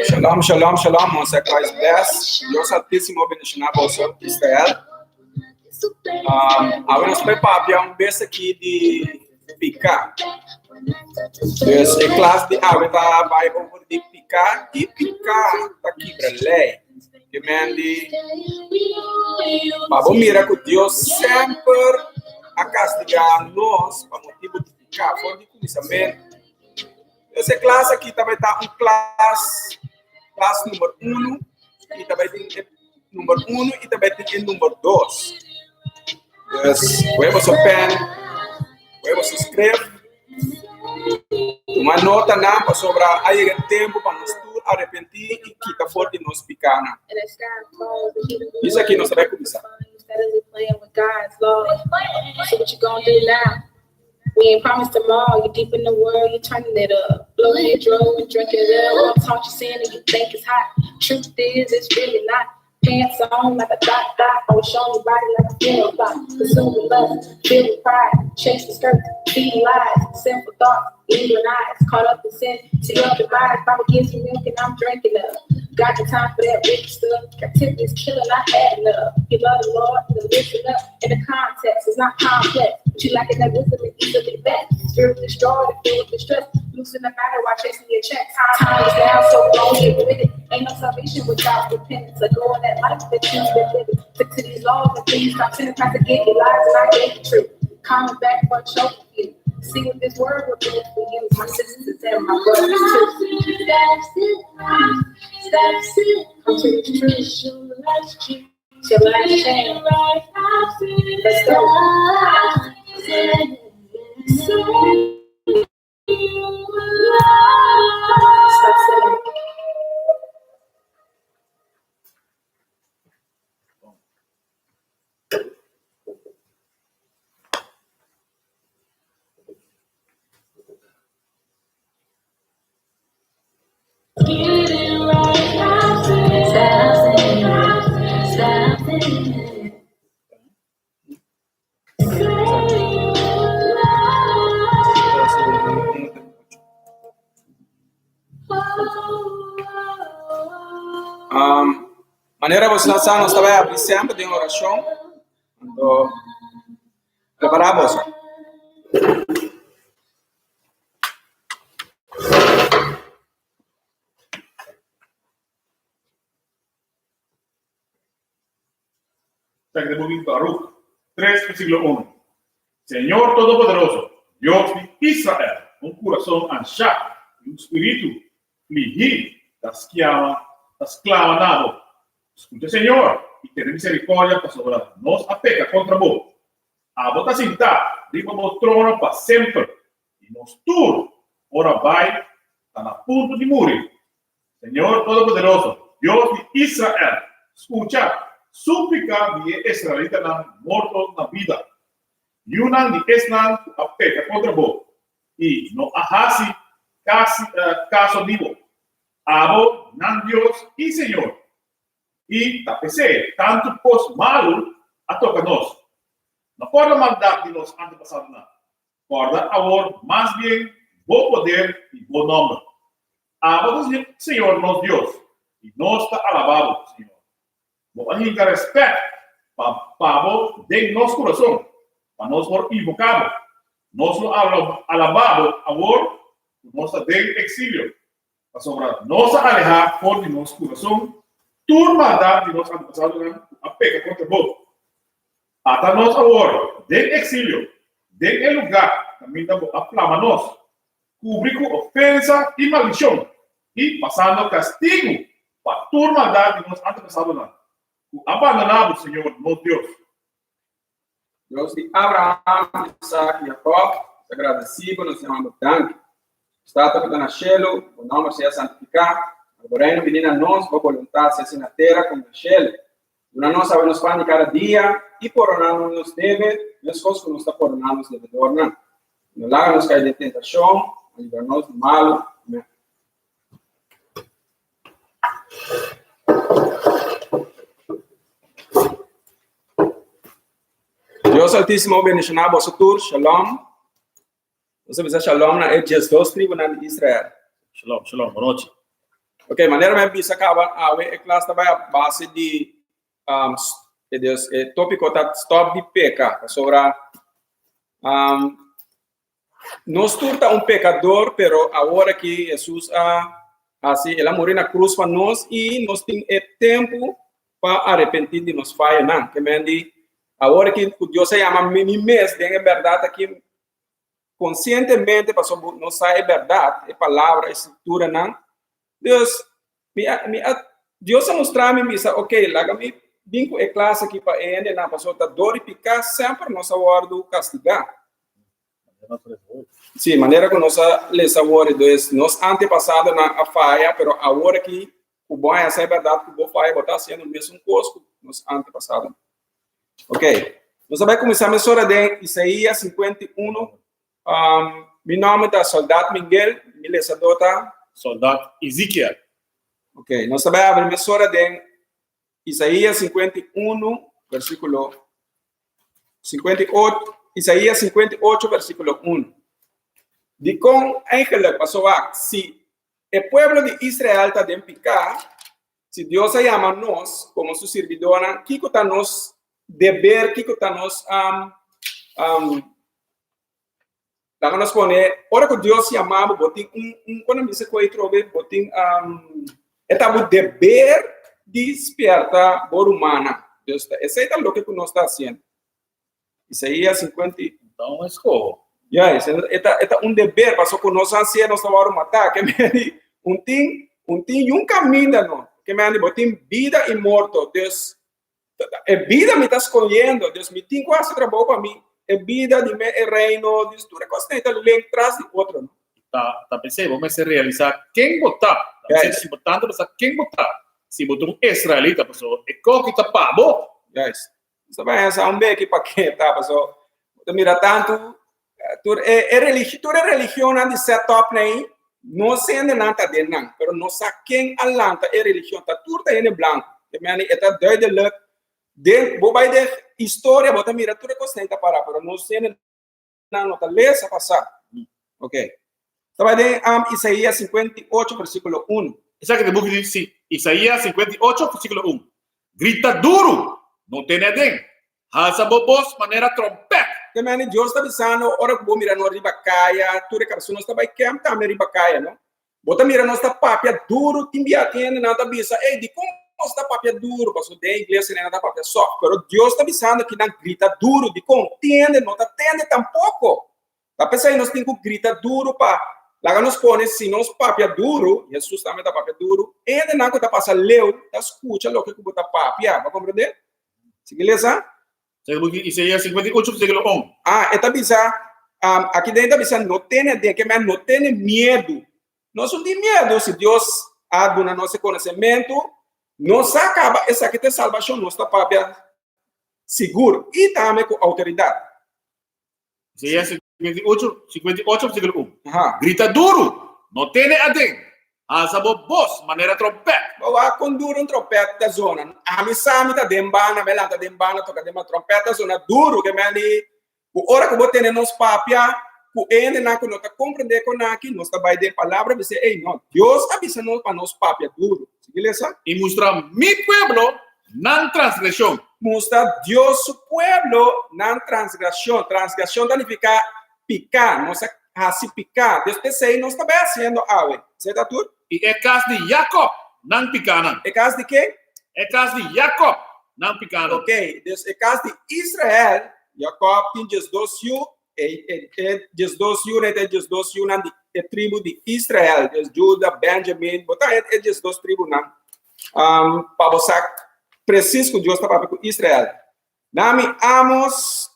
Shalom, shalom, shalom, Most High Christ bless. Dios Altísimo bendiciona boso, Israel. Um, awe nos bai papia un bes aki di piká. Dus e klas di awe ta bai over di piká i piká ta kibra lei. Ke men di pa bo mira ku Dios semper a kastigá nos pa motibu di piká for di kuminsamentu. Dus e klas aki ta bai ta un klas, klas number uno i ta bai tin e number uno i ta bai tin e number dos. Dus kohe boso pen, kohe boso script, tuma notanan pasobra a yega e tempu pa nos tur arepentí i kita for di nos pikánan. Disa aki nos ta bai kuminsá. Um, manera boso nan sa, nos ta bai abri semper den orashon. Anto, prepará boso. Esaki ta buki Baruch 3 versíkulo 1. Señor Todopoderoso, Dios di Israel, un kurason anshá i un spiritu flihí ta skiama, ta sklama na bo. Skucha, Señor, i tene miserikòrdia pasobra nos a peka kontra bo. Abo ta sintá riba bo trono pa semper, i nos tur ora bai ta na punto di muri. Señor Todopoderoso, Dios di Israel, skucha súplika di e israelitanan morto na bida, yunan di esnan ku a peka kontra bo i no a hasi kaso di bo. Abo, nan Dios i Señor. I ta p'esei tantu kos malu a toka nos. No kòrda maldat di nos antepasadonan. Kòrda awor mas bien bo poder i bo nòmber. Abo ta Señor nos Dios, i nos ta alabá bo, Señor. Bo a hinka rèspèt pa pa bo den nos kurason, pa nos por invoká bo. Nos lo alabá bo awor ku nos ta den eksilio, pasobra nos a alehá for di nos kurason tur maldat di nos antepasadonan ku a peka kontra bo. Ata nos awor den eksilio, den e lugá kaminda bo a plama nos, kubri ku ofensa i maldishon, i pasando kastigu pa tur maldat di nos antepasadonan ku a bandoná bo, Señor, nos Dios. Dios di Abraham, Isaac i Jacob, nos ta gradesí bo, nos ta yama bo danki. Nos Tata ku ta na shelu, bo nòmber sea santifiká, laga bo reino bini na nos, bo boluntat sea hasi na tera komo na shelu. Duna nos awe nos pan di kada dia, i poroná nos nos debe, meskos ku nos ta poroná nos debedornan. I no laga nos kai den tentashon, ma libra nos di malu. Amèn. Dios Altísimo bendishoná boso tur. Shalom. Nos a bisa shalom na e 12 tribunan di Israel. Shalom, shalom, bon nochi. Ok, manera mi a bisa kaba awe e klas ta bai a base di um, e, Dios, e tópiko ta stop di peka. Pasobra um, nos tur ta un pekador, pero awor aki Jesus a hasi, el a muri na krus pa nos i nos tin e tempu pa arepentí di nos fayonan. Ke men di, awor aki ku Dios a yama mi mes den e bèrdat aki, konsientemente pasobra bo no sa e bèrdat, e palabra, e skrinturanan, Dios, mi a, mi a, Dios a mustra mi bisa, ok, laga mi bin ku e klas aki pa e hendenan, pasobra ta dor di piká semper nos a wòrdu kastigá. Sí, manera ku nos a lesa awor, dus nos antepasadonan a faya, pero awor aki ku bo haña sa e bèrdat ku bo faya, bo ta hasiendo mesun kos ku nos antepasadonan. Ok, nos a bai kuminsá mesora den Isaías 51. Um, mi nòmber ta Soldat Miguel, mi lesadó ta Soldat Ezekiel. Ok, nos ta bai abri mesora den Isaías 51, versíkulo 58, Isaías 58, versíkulo 1. Dikon eigenlijk, pasobra si e pueblo di Israel ta den piká, Si Dios a yama nos komo su sirbidónan, kiko ta nos deber, kiko ta nos um, um, laga nos pone, ora ku Dios yama bo, bo tin un, un kon a bisa ku ei trobe, bo tin um, e ta bo deber di spierta bo rumannan. Dios ta, esei ta loke ku nos ta hasiendo. Isaías 50. Então, un escoho. Ja, e ta, e ta un deber, paso ku nos ansia nos ta wòrdu matá. Ke men di, un tin, un tin yun kaminda no. Ke men di, bo tin bida i morto. Dus, e bida mi ta skohiendo. Dus mi tin ku hasi trabou pa mi. E bida di me, e reino, dus tur e kosnan ta link tras di otro. No? Ta, ta p'esei bo mester realisá ken bo ta. Ta p'esei ta importante pa sa ken bo ta. Si bo ta un israelita, pasobra e koki ta pa bo. Juist. Nos ta pensa un beki pa ke ta paso bo ta mira tantu tur e e religi tur e religionnan di set up nei no sende nan ta den nan pero no sa ken a lanta e religion ta tur ta hende blanco te meni e ta duidelijk den bo bai den historia bo ta mira tur e kosnan ta para pero no sende nan no ta lesa pa sa. Ok. Ta bai den um, Isaías 58, versículo 1. Esaki ta buki di si, Isaías 58, versículo 1. Grita duru, no tene aden. Halsa bo bos manera trompet. Te meni Dios ta bisando ora ku bo mira nos riba kaya, tur e kabes nos ta bai camp tambe riba kaya, no? Bo ta mira nos ta papia duru, tin bia tin hendenan ta bisa, ey, dikon nos ta papia duru? Pasobra den iglesia nan ta papia soft. Pero Dios ta bisando ki nan grita duru. Dikon? Tin hende no ta tende tampoko. Ta p'esei nos tin ku grita duru pa laga nos pone si nos papia duru, Hesus tambe ta papia duru, e hendenan ku ta pasa leu ta skucha loke ku bo ta papia. Bo a komprendé? Sigui lesa. Isaías 58, versíkulo 1. Ah, e ta bisa, um, aki den ta bisa no tene den, ke men no tene miedu. Nos no tin miedu si Dios a duna nos e konosementu, nos sa kaba esaki ta e salbashon, nos ta papia sigur i tambe ku outoridat. Isaías 58, 58, versíkulo 1. Aha. Grita duru, no tene aden. Alsa bo bos manera trompèt. Bo wak kon duru un trompèt ta zona. Ami sa mi ta den banda, mi a lanta den banda toka den banda. Trompèt ta zona duru ke men di ku ora ku bo tene nos papia ku hendenan ku no ta komprendé kon aki, nos ta bai den palabra bis'é, ey no, Dios a bisa nos pa nos papia duru. Sigui lesa. I mustra mi pueblo nan transgreshon. Mustra Dios su pueblo nan transgreshon. Transgreshon ta nifiká piká. Nos a hasi piká. Dios p'esei nos ta bai hasiendo awe. Esei ta tur? I e kas di Jakòb nan pikánan. E kas di ken? E kas di Jakòb nan pikánan. Oké, dus e kas di Israel, Jakòb tin diesdos yu, e e diesdos yunan ta e diesdos yunan di e tribu di Israel, dus Juda, Benjamin, bo ta e e diesdos tribunan, pa bo sa presis ku Dios ta papia ku Israel. Nami Amos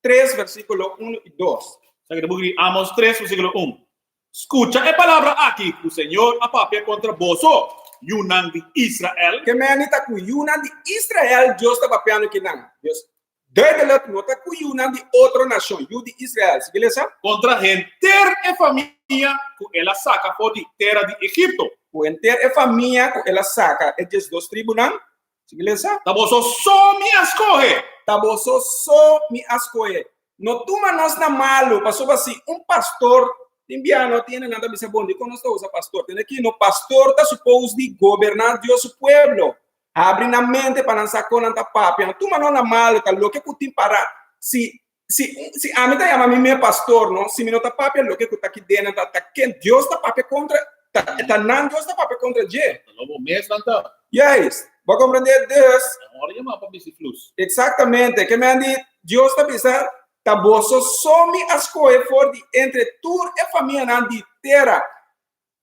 3, versíkulo 1 i 2. Esaki ta buki di Amos 3, versíkulo 1. Skucha e palabra aki ku Señor a papia kontra boso, yunan di Israel. Ke meni ta ku yunan di Israel Dios ta papiando kinan? Dios duidelijk no ta ku yunan di otro nashon, yu di Israel. Sigui lesa. Kontra henter e famia ku el a saka for di tera di Egipto. Ku henter e famia ku el a saka, e diesdos tribunan. Sigui lesa. Ta boso so mi a skohe. Ta boso so mi a skohe. No tuma nos na malu, pasobra si un pastor tin bia no tin hendenan ta bisa bon dikon nos ta usa pastor. Tende aki no, pastor ta supos di goberná Dios su pueblo, habri nan mente pa nan sa kon nan ta papia. No tuma nos na malu, ta loke ku tin para. Si si si ami ta yama mi mes pastor no, si mi no ta papia loke ku ta aki den nan ta ta ken Dios ta papia kontra ta ta nan Dios ta papia kontra dje. Ta lo bo mes nan ta. Juist. Bo a komprendé? Dus. Nan ora yama pa bisti flus. Eksaktamente. Ke men di Dios ta bisa, Ta boso so mi a skohe for di entre tur e famianan di tera.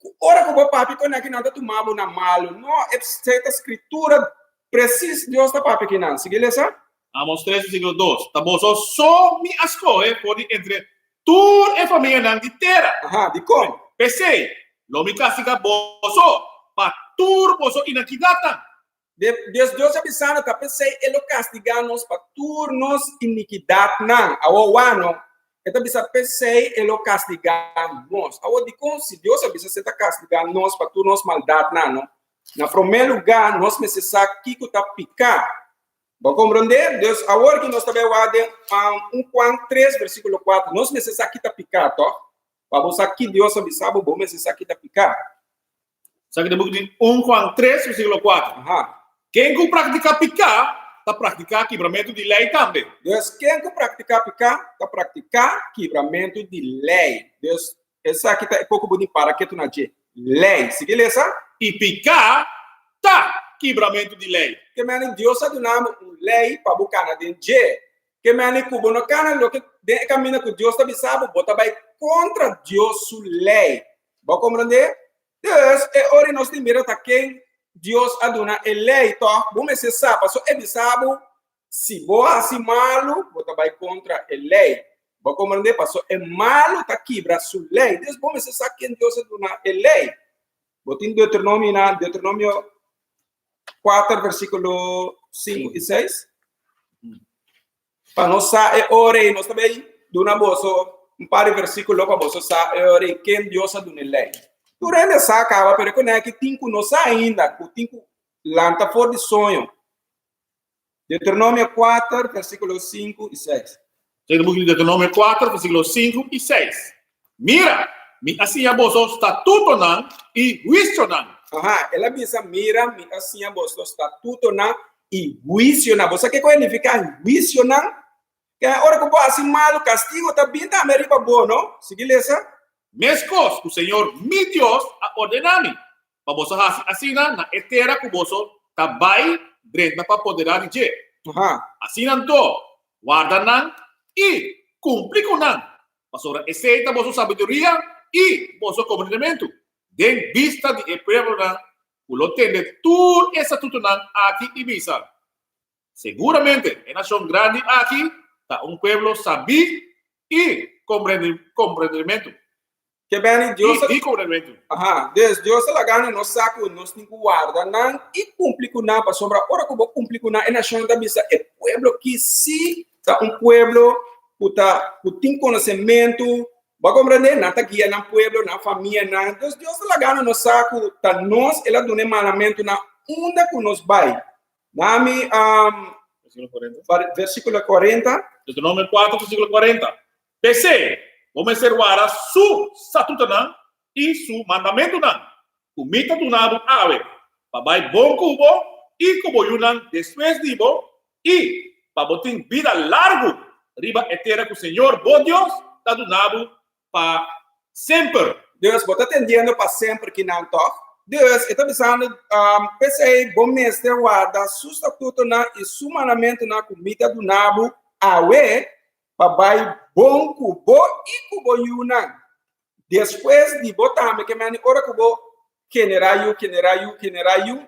Ku ora ku bo papia ku nan ta tuma bo na malu. No, esei ta Skritura presis Dios ta papia ki nan. Sigui lesa. Amos 3 versíkulo 2, Ta boso so mi a skohe for di entre tur e famianan di tera. Aha, dikon? P'esei, lo mi kastigá boso pa tur boso inikidatnan. Dios Dios a bisa no ta p'esei e lo kastigá nos pa tur nos inikidatnan. Awor wano, e ta bisa p'esei e lo kastigá nos. Awor dikon si Dios a bisa si e ta kastigá nos pa tur nos maldatnan no? Na promé lugá nos mester sa kiko ta piká. Bo komprondé? Dus awor ki nos ta bai wak den 1 Juan 3 versíkulo 4, nos mester sa ki ta piká, tòg? Pa bo sa ki Dios a bisa bo, bo mester sa ki ta piká. Esaki ta buki di 1 Juan 3, versíkulo 4. Aha. Ken ku praktiká piká, ta praktiká kibramentu di lei tambe. Dus, ken ku praktiká piká, ta praktiká kibramentu di lei. Dus, esaki ta e poko bo di para ketu na dje. Lei. Sigui lesa. I piká ta kibramentu di lei. Ke meni Dios a duna bo un lei pa bo kana den dje. Ke meni ku bo no kana loke den e kaminda ku Dios ta bisa bo, bo ta bai kontra Dios su lei. Bo a komprendé? Dus, e ora nos tin mira ta ken Dios a duna e lei, tòg? Bo mester sa, pasobra e bisa bo, si bo hasi malu, bo ta bai kontra e lei. Bo a komprendé? Pasobra e malu ta kibra su lei. Dus, bo mester sa ken Dios a duna e lei. Bo tin Deuteronomio na Deuteronomio 4, versíkulo 5 i 6. Pa nos sa e ora ei, nos ta bay duna boso un par di versíkulo pa boso sa e ora ei ken Dios a duna e lei. Tur hende sa kaba, pero e koné aki tin ku no sa ainda, ku tin ku lanta for di soño. Deuteronomio 4, versíkulo 5 i 6. Esei ta buki di Deuteronomio 4, versíkulo 5 i 6. Mira, mi a siña boso statutonan i huisionan. Aha, el a bisa, Mira, mi a siña boso statutonan i huisionan. Bo sa kiko e nifiká huisionan? Ke ora ku bo hasi malu, kastigo ta bin tambe riba bo, no? Sigui lesa. Meskos ku Señor mi Dios a ordená mi, pa boso hasi asina na e tera ku boso ta bai drenta pa poderá di dje. Aha. Asina anto, warda nan i kumpli ku nan, Pasobra esei ta boso sabiduria i boso komprendementu den bista di e pueblonan ku lo tende tur e statutonan aki i bisa, Seguramente e nashon grandi aki ta un pueblo sabí i komprendementu. Ke beni Dios a. I di komprendementu. Aha, dus Dios ta laga na nos sa ku nos tin ku warda nan i kumpli ku nan, pasobra ora ku bo kumpli ku nan, e nashonnan ta bisa, E pueblo ki sí ta un pueblo ku ta ku tin konosementu. Bo a komprendé? Nan ta guia nan pueblo, nan famianan. Dus Dios ta laga nos sa ku ta nos el a duna e mandamentunan unda ku nos bai. Nami um, Versíkulo 40. versíkulo 40. Deuteronomio 4, versíkulo 40. P'esei, bo mester wara su statutonan i su mandamentunan, ku mi ta duna bo awe, pa bai bon ku bo i ku bo yunan despues di bo, i pa bo tin bida largu riba e tera ku señor bo Dios ta duna bo pa semper. Dus, bo ta tendiendo pa semper kinan, tòg? Dus, e ta bisando, P'esei bo mester warda su statutonan i su mandamentunan ku mi ta duna bo awe, pa bai bon ku bo i ku bo yunan. Despues di bo tambe, ke meni ora ku bo generá yu, generá yu, generá yu,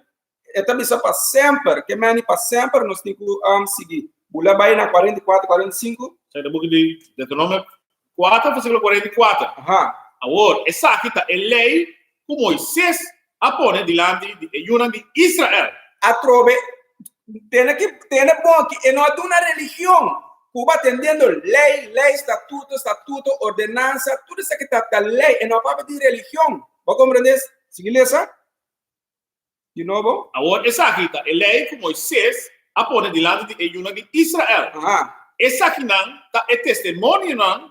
e ta bisa pa semper, ke meni pa semper nos tin ku sigui. Bula bai na 44, 45. Sa e buki di Deuteronomio 4, versíkulo 44. Aha. Awor, esaki ta e lei ku Moises a pone dilanti di e yunan di Israel. Atrobe, tene ki tene bon ki e no a duna religion. Ku bo atendiendo lei, lei, statuto, statuto, ordenansa, tur esaki ta ta lei. E no a papia di religion. Bo komprende? Sigui lesa. Di nobo. Awor esaki ta e lei ku Moises a pone dilanti di e yunan di Israel. Aha. Esakinan ta e testimonionan,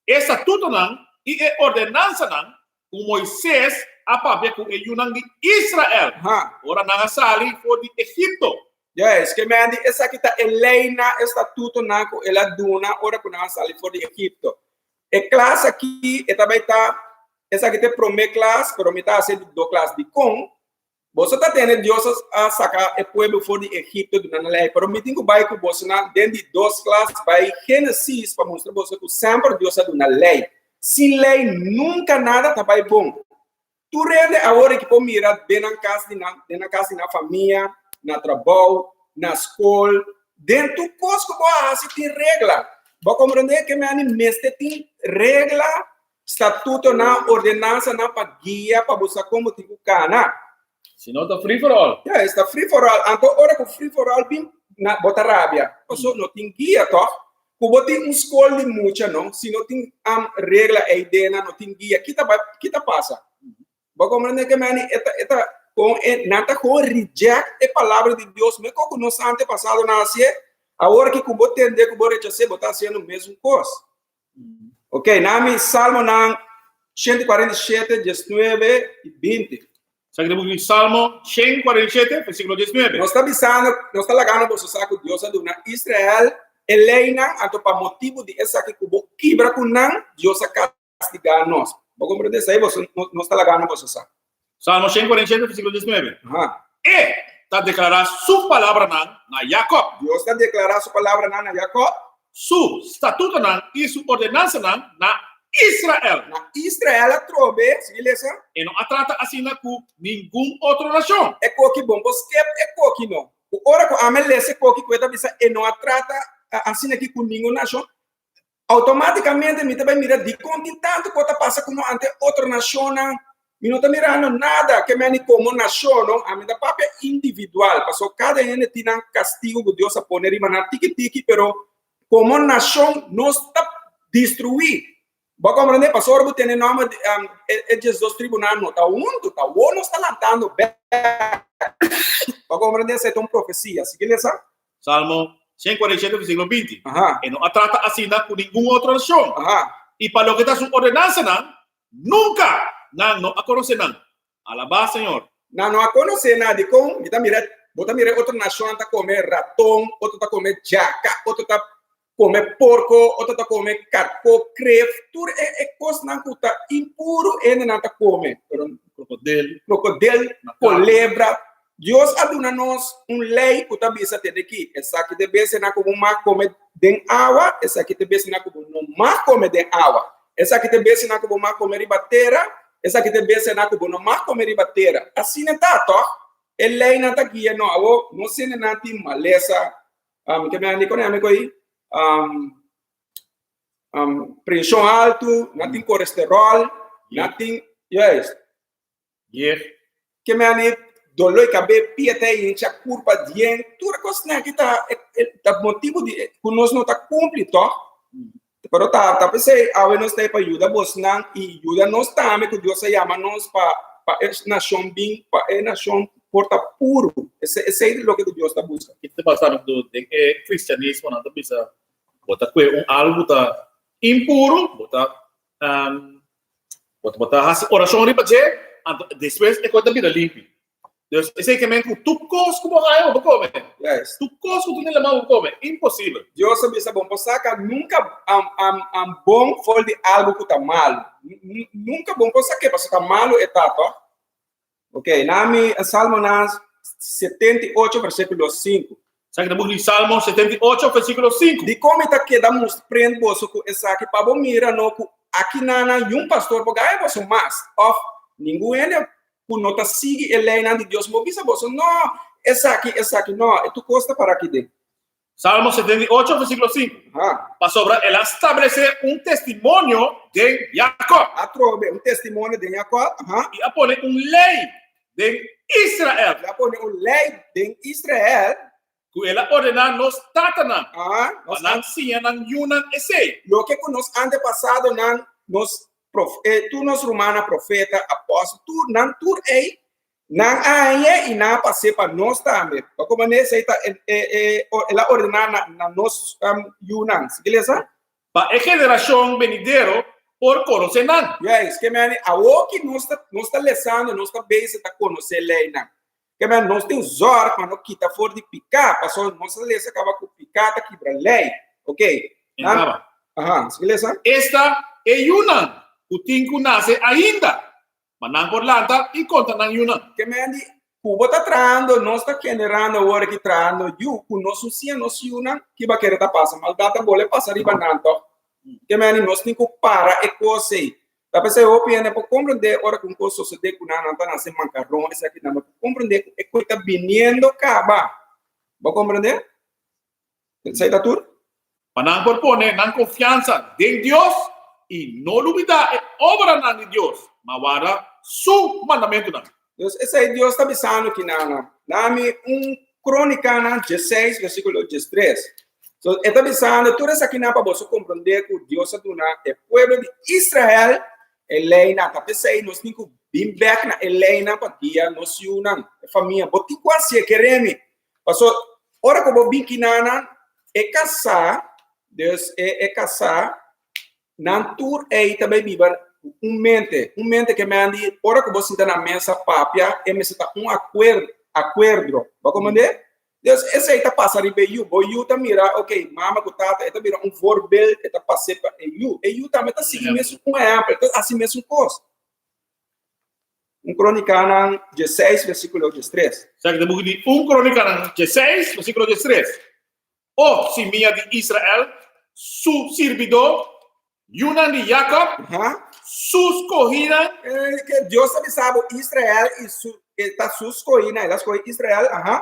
e statutonan i e ordenansanan ku Moises a papia ku e yunan di Israel Aha. ora nan a sali for di Egipto. Juist, ke men di esaki ta e leinan, e statutonan ku el a duna ora ku nan a sali for di Egipto. E klas aki e ta bai ta Esaki ta e promé klas, pero mi ta hasi di do klas. Dikon? Boso ta tende Dios a saka e pueblo for di Egipto duna nan lei, pero mi tin ku bai ku bosonan den di dos klas bai Génesis pa mustra boso ku semper Dios a duna lei. Sin lei nunka nada ta bai bon. Tur hende awor aki por mira den nan kas di nan, den nan kas di nan famia, na trabou, na skol, den tur kos ku bo a hasi tin regla. Bo a komprendé ke mi ani mester tin regla Statutonan, ordenansanan pa guia pa bo sa kon bo tin ku kana. Si no ta free for all. Ya, esta free for all. Anto ora ku free for all bin, na, bo ta rabia. Paso no tin guia, tòg? Ku bo tin un skol di mucha, no? Si no tin am regla ei dena, no tin guia, ki ta bai, ki ta pasa? Bo komprende ke meni e ta, e ta kon e, nan ta kon reject e palabra di Dios, meko ku nos antepasadonan hasié, awor ki ku bo tende ku bo rechasé, bo ta hasiendo mesun kos. Ok, nami Salmonan 147, 19 i 20. Sa ki buki Salmo 147, versíkulo 19. Nos ta bisando, nos ta lagando boso sa ku Dios a duna Israel e leinan, anto pa motibu di esaki ku bo kibra ku nan, Dios a kastigá nos. Bo komprendé esei? Boso, nos ta lagando boso sa. Salmo 147, versíkulo 19. Aha. E ta deklará su palabranan na Jakòb. Dios ta deklará su palabranan na Jakòb. Su statutonan i su ordenansanan na Israel. Na Israel atrobe, sigui lesa. E no a trata asina ku ningun otro nashon. E koki bon, bo skep e koki no. Ku ora ku ami lesa e koki ku e ta bisa e no a trata asina aki ku ningun nashon, Automáticamente mi ta bai mira dikon tin tantu ku ta pasa ku no ante otro nashonnan. Mi no ta mirando nada ke meni komo nashon no, ami ta papia individual paso kada hende tin nan kastigu ku Dios a pone riba nan tiki tiki pero komo nashon nos ta destruí. Bo a komprende? Paso ora bo tene nòmber di e diesdos tribunan no ta huntu, ta awor nos ta lantando bèk. Bo a komprende? Esei ta un profesia. Sigui lesa. Salmo 147, versíkulo 20. Aha. E no a trata asina ku ningun otro nashon. Aha. I pa loke ta su ordenansanan, nunka nan no a konosé nan. Alabá Señor. Nan no a konosé nan. Dikon? Mi ta mira, bo ta mira e otro nashonnan ta kome raton, otro ta kome djaka, otro ta kome porko, otro ta kome karkó, kref, tur e e kosnan ku ta impuru hendenan ta kome. Pero Krokodel. Krokodel, kolebra. Dios a duna nos un lei ku ta bisa tende ki, esaki ta e bestianan ku bo mag kome den awa, esaki ta e bestianan ku bo no mag kome den awa. Esaki ta e bestianan ku bo mag kome riba tera, esaki ta e bestianan ku bo no mag kome riba tera. Asina ta, tòg? E leinan ta guia no. Awor, nos hendenan tin malesa, Um, ke men di amigo aí? Um, um, pressão alto, não tem colesterol, não tem, yes. Yeah. Ke men di dolor de cabeça, pia até incha, curva dien, tudo coisa né, que tá, é, é, tá motivo de que nós não tá cumpre, toch? Pero ta ta p'esei awe nos ta ei pa yuda bosnan i yuda nos tambe ku Dios a yama nos pa pa e nashon bin, pa e nashon por ta puru. Esei esei ta loke ku Dios ta buska. Kiko ta pasa ku den e kristianismo nan ta bisa bo ta kue un algu ku ta impuru, bo ta bo ta hasi orashon riba dje, anto despues e kos ta bira limpi. Dus esei ke men ku tur kos ku bo haña bo por kome. Yes. Tur kos ku tin den laman bo por kome. Imposibel. Dios a bisa bo por saka nunka bon for di algu ku ta malu. Nunka bo por sak'é pasobra ta malu e ta tòg. Ok, na mi Salmonan 78 versíkulo 5. Esaki ta buki di Salmo 78 versíkulo 5. Dikon mi ta keda mustr'en boso ku esaki pa bo mira no ku akinanan yun pastor por gaya boso mas, òf ningun hende ku no ta sigui e leinan di Dios bo bisa boso, No, esaki, esaki, no, e tur kos ta para aki den. Salmo 78 versíkulo 5. Aha. Pasobra el a stablesé un testimonio den Jakòb. Atrobe, un testimonio den Jakòb, aha. I a pone un lei den Israel. El a pone un lei den Israel. Ku el a ordená nos tatanan. Aha. Pa nan siña nan yunan esei. Loke ku nos antepasadonan, nos prof, tur nos rumannan profeta, apòstel, tur nan tur ei, nan a hañ'é i nan a pas'é pa nos tambe. Pa ku manera esei ta el a ordená na nos yunan. Sigui lesa. Pa e generashon benidero por konosé nan. Juist, ke meni awoki nos ta nos ta lesando, nos ta bezig ta konosé leinan. Ke meni nos tin zòrg pa no kita for di piká, pasobra nos a lesa kaba ku piká ta kibra lei. Ok. En kaba. Aha, sigui lesa. Esta e yunan ku tin ku nase ainda, Ma nan por lanta i konta nan yunan. Ke men di ku bo ta trahando, nos ta generando awor aki trahando yu ku nos un siña nos yunan kiba kere ta pasa. Maldat ta bole pasa riba nan tòg. Ke men di nos tin ku para e kos ei. Ta p'esei hopi hende por komprendé ora ku un kos sosodé ku nan, nan ta nase mankaron esaki nan no por komprendé ku e kos ta biniendo kaba. Bo komprendé? Esei ta tur. Pa nan por pone nan konfiansa den Dios i no lubidá e obranan di Dios, ma warda su mandamentunan. Dus esei Dios ta bisando kinan. Nami un Krónikanan diesseis versíkulo diestres. So e ta bisando tur esakinan pa boso komprondé ku Dios a duna e pueblo di Israel e leinan. Ta p'esei nos tin ku bin bèk na e leinan pa guia nos yunan, e famia. Bo tin ku hasié, kere mi. Paso, ora ku bo bin kinanan, e kasá, dus e e kasá, nan tur ei ta bai biba ku un mente. Un mente ke men di, ora ku bo sinta na mesa papia, e mester ta un akuer, akuerdo. Bo a komprendé? Dus esei ta pasa riba e yu. Bo yu ta mira, ok, mama ku tata, e ta bira un voorbeeld, e ta pas'é pa e yu. E yu tambe ta sigui mesun un ehèmpel, e ta hasi mesun kos. Un Krónikanan diesseis, versíkulo diestres. Esaki ta buki di Un Krónikanan diesseis, versíkulo diestres. O simia di Israel, su sirbidó, yunan di Jakòb, su skohínan. Ke Dios ta bisa bo Israel i su, e ta su skohínan, el a skohe Israel, aha.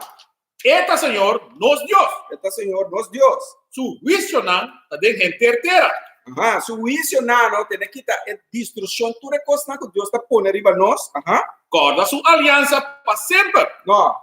E ta Señor nos Dios. E ta Señor nos Dios. Su huisionan ta den henter tera. Aha, su huisionan no tene kita e destruccion, tur e cosnan cu Dios ta pone riba nos. Aha. Corda su aliansa pa semper. No,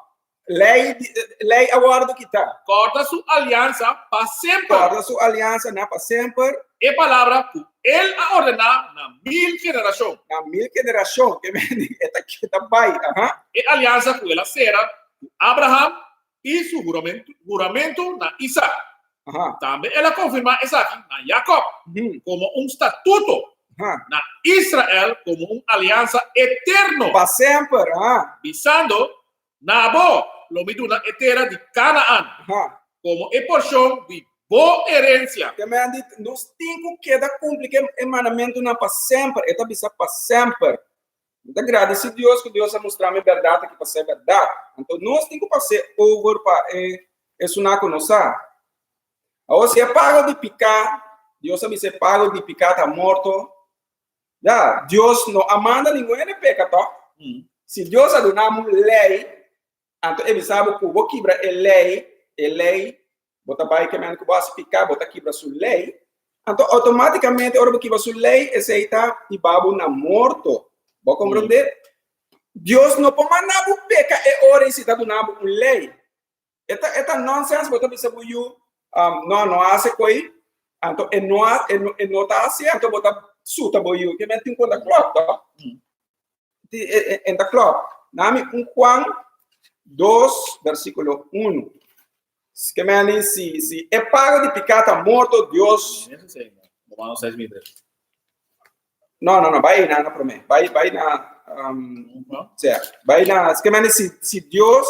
ley, ley a wordo kita. Corda su aliansa pa semper. Corda su aliansa na pa semper. E palabra cu El a ordená na mil generacion. Na mil generacion, ke men e ta keda bai. Aha. E aliansa cu El a cera ku Abraham i su huramentu na Isak. Tambe el a konfirmá esaki na Jakòb komo un statuto, na Israel komo un aliansa eterno. Pa semper. Bisando, Na bo lo mi duna e tera di Kanaan komo e porshon di bo herensia. Te men di, Nos tin ku keda kumpli ku e mandamentunan pa semper. E ta bisa pa semper. Mi ta gradisí Dios ku Dios a mustra mi bèrdat aki pa ser bèrdat. Anto nos tin ku pas'é over pa e esunnan ku no sa. Awor si e pago di piká, Dios a bisa e pago di piká ta morto, ya, Dios no a manda ningun hende peka tòg? Si Dios a duna bo un lei, anto e bisa bo ku bo kibra e lei, e lei Bo ta bai kemen ku bo hasi piká, bo ta kibra su lei. Anto outomátikamente ora bo kibra su lei, esei ta hiba bo na morto. Bo komprondé? Dios no por manda bo peka e ora ei si ta duna bo un lei. E ta e ta nònsèns bo ta bisa bo yu, no, no hasi koi. Anto e no a, e no, e no ta hasi, anto bo ta suta bo yu. Ke men tin konta klòp, to? Ti, e, e, en ta klòp. Nami un Juan 2, versíkulo 1. Ke men di, si, si e pago di piká ta morto, Dios... Romano 6, 23. No, no, no, bai na na promé. Bai, bai na, um, sea, bai na, ke men di, si, si Dios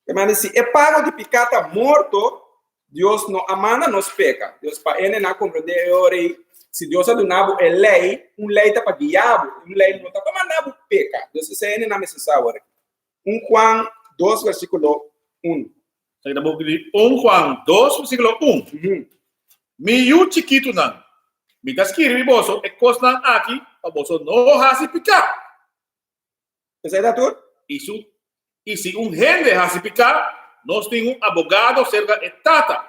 E manda si e pago di piká ta morto, Dios no a manda nos peka. Dios pa ene na komprendé e ora ei, si Dios a duna bo e lei, un lei ta pa guia bo, un lei no ta pa manda bo peka. Dios esei ene na mester sa awor aki. Un Juan dos versíkulo un. Esaki ta buki di Un Juan dos versíkulo un. Mi yu chikitunan, mi ta skirbi boso e kosnan aki pa boso no hasi piká. Esei ta tur? I su, i si un hende hasi piká, nos tin un abogado serka e Tata,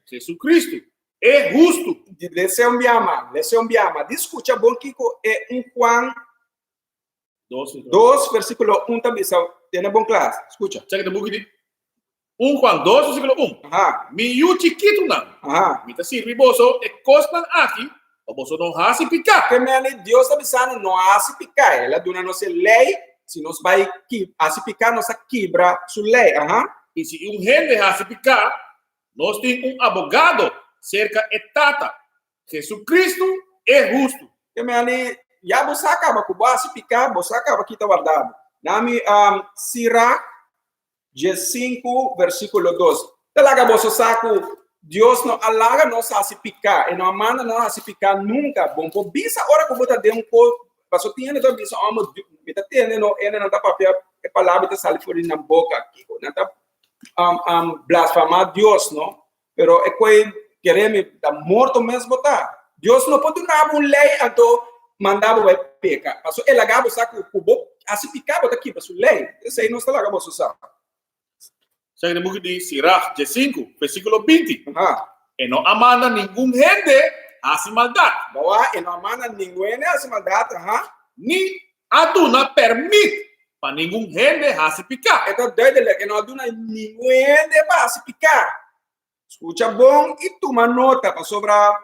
Jesucristo, e hustu. Lese un biama, lese un biama. Di skucha bon kiko e un Juan 2 versíkulo 1 ta bisa. Tene bon klas, skucha. Esaki ta buki di Un Juan 2 versíkulo 1. Mi yu chikitunan, mi ta sirbi boso e kosnan aki pa boso no hasi piká. Ke mende Dios ta bisa nos no hasi piká? El a duna nos e lei, si nos bai hasi piká nos a kibra su lei. Aha. I si un hende hasi piká, nos tin un abogado serka e Tata, Jesucristo e hustu. Ke mende ya bo sa kaba ku bo hasi piká, bo sa kaba kita warda bo. Nami Sirach 15, versíkulo 2. Ta laga boso sa ku Dios no a laga nos hasi piká. E no a manda nos hasi piká nunka. Bon por bisa ora ku bo ta den un kos, pasobra tin hende ta bisa, Omo, mi ta tende no hendenan ta papia e palabra ta sali for di nan boka. Kiko? Nan ta blasfamá Dios, no? Pero e koe kere mi ta morto mes bo ta. Dios no por duna bo un lei anto manda bo bai peka. Paso e laga bo sa ku ku bo hasi pika bo ta kibra su lei. Esei nos ta laga boso sa. Esaki ta buki di Sirach 15, versíkulo 20. E no a manda ningun hende hasi maldat. Bawa, e no a manda ningun hende hasi maldat. Aha. Ni a duna permit pa ningun hende hasi piká. E ta duidelijk, e no a duna ningun hende pa hasi piká. Skucha bon i tuma nota, pasobra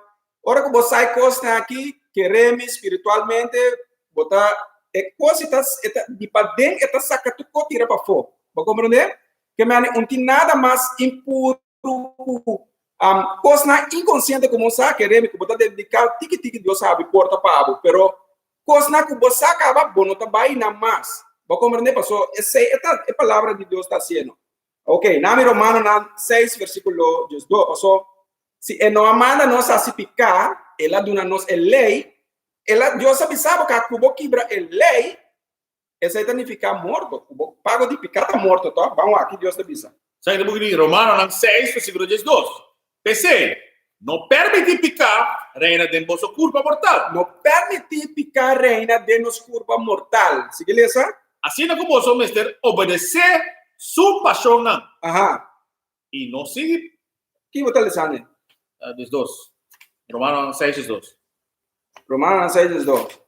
ora ku bo sai kosnan aki, kere mi spiritualmente, bo ta e kos i ta e ta di paden e ta saka tur kos tira pafó. Bo komprendé? Ke mane un tin nada mas impuru ku kosnan inkonsiente ku bo sa, kere mi ku bo ta dediká tiki tiki Dios a habri porta pa bo, pero kosnan ku bo sa kaba bo no ta bai nan mas. Bo komprendé? Pasobra esei e ta e palabra di Dios ta hasiendo. Ok, nami Romanonan 6 versíkulo 12. Paso, si e no a manda nos hasi piká, el a duna nos e lei, el a, Dios a bisa bo ka ku bo kibra e lei, esei ta nifiká morto. Ku bo pago di piká ta morto, tòg? Ban wak ki Dios ta bisa. Esaki ta buki di Romanonan 6 versíkulo 12. P'esei, no permití piká reina den boso kurpa mortal. No permití piká reina den nos kurpa mortal. Sigui lesa. Asina ku boso mester obedesé su pashonnan. Aha. I no sigui. Ki bo ta lesa ne? 12. Romanonan 6 12. Romanonan 6 12.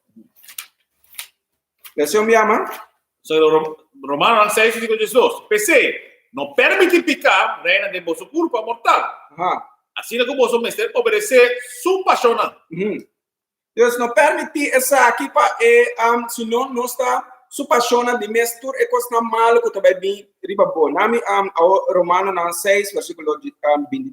Lesa un biaha. So, Romanonan 6 versíkulo 12. P'esei, no permití piká reina den boso kurpa mortal. Aha. Asina ku boso mester obedesé su pashonnan. Dios no permití esaki pa e, um, sino nos ta su pashonnan di mes tur e kosnan malu ku ta bai bin riba bo. Nami um, awo Romanonan 6 versíkulo 23.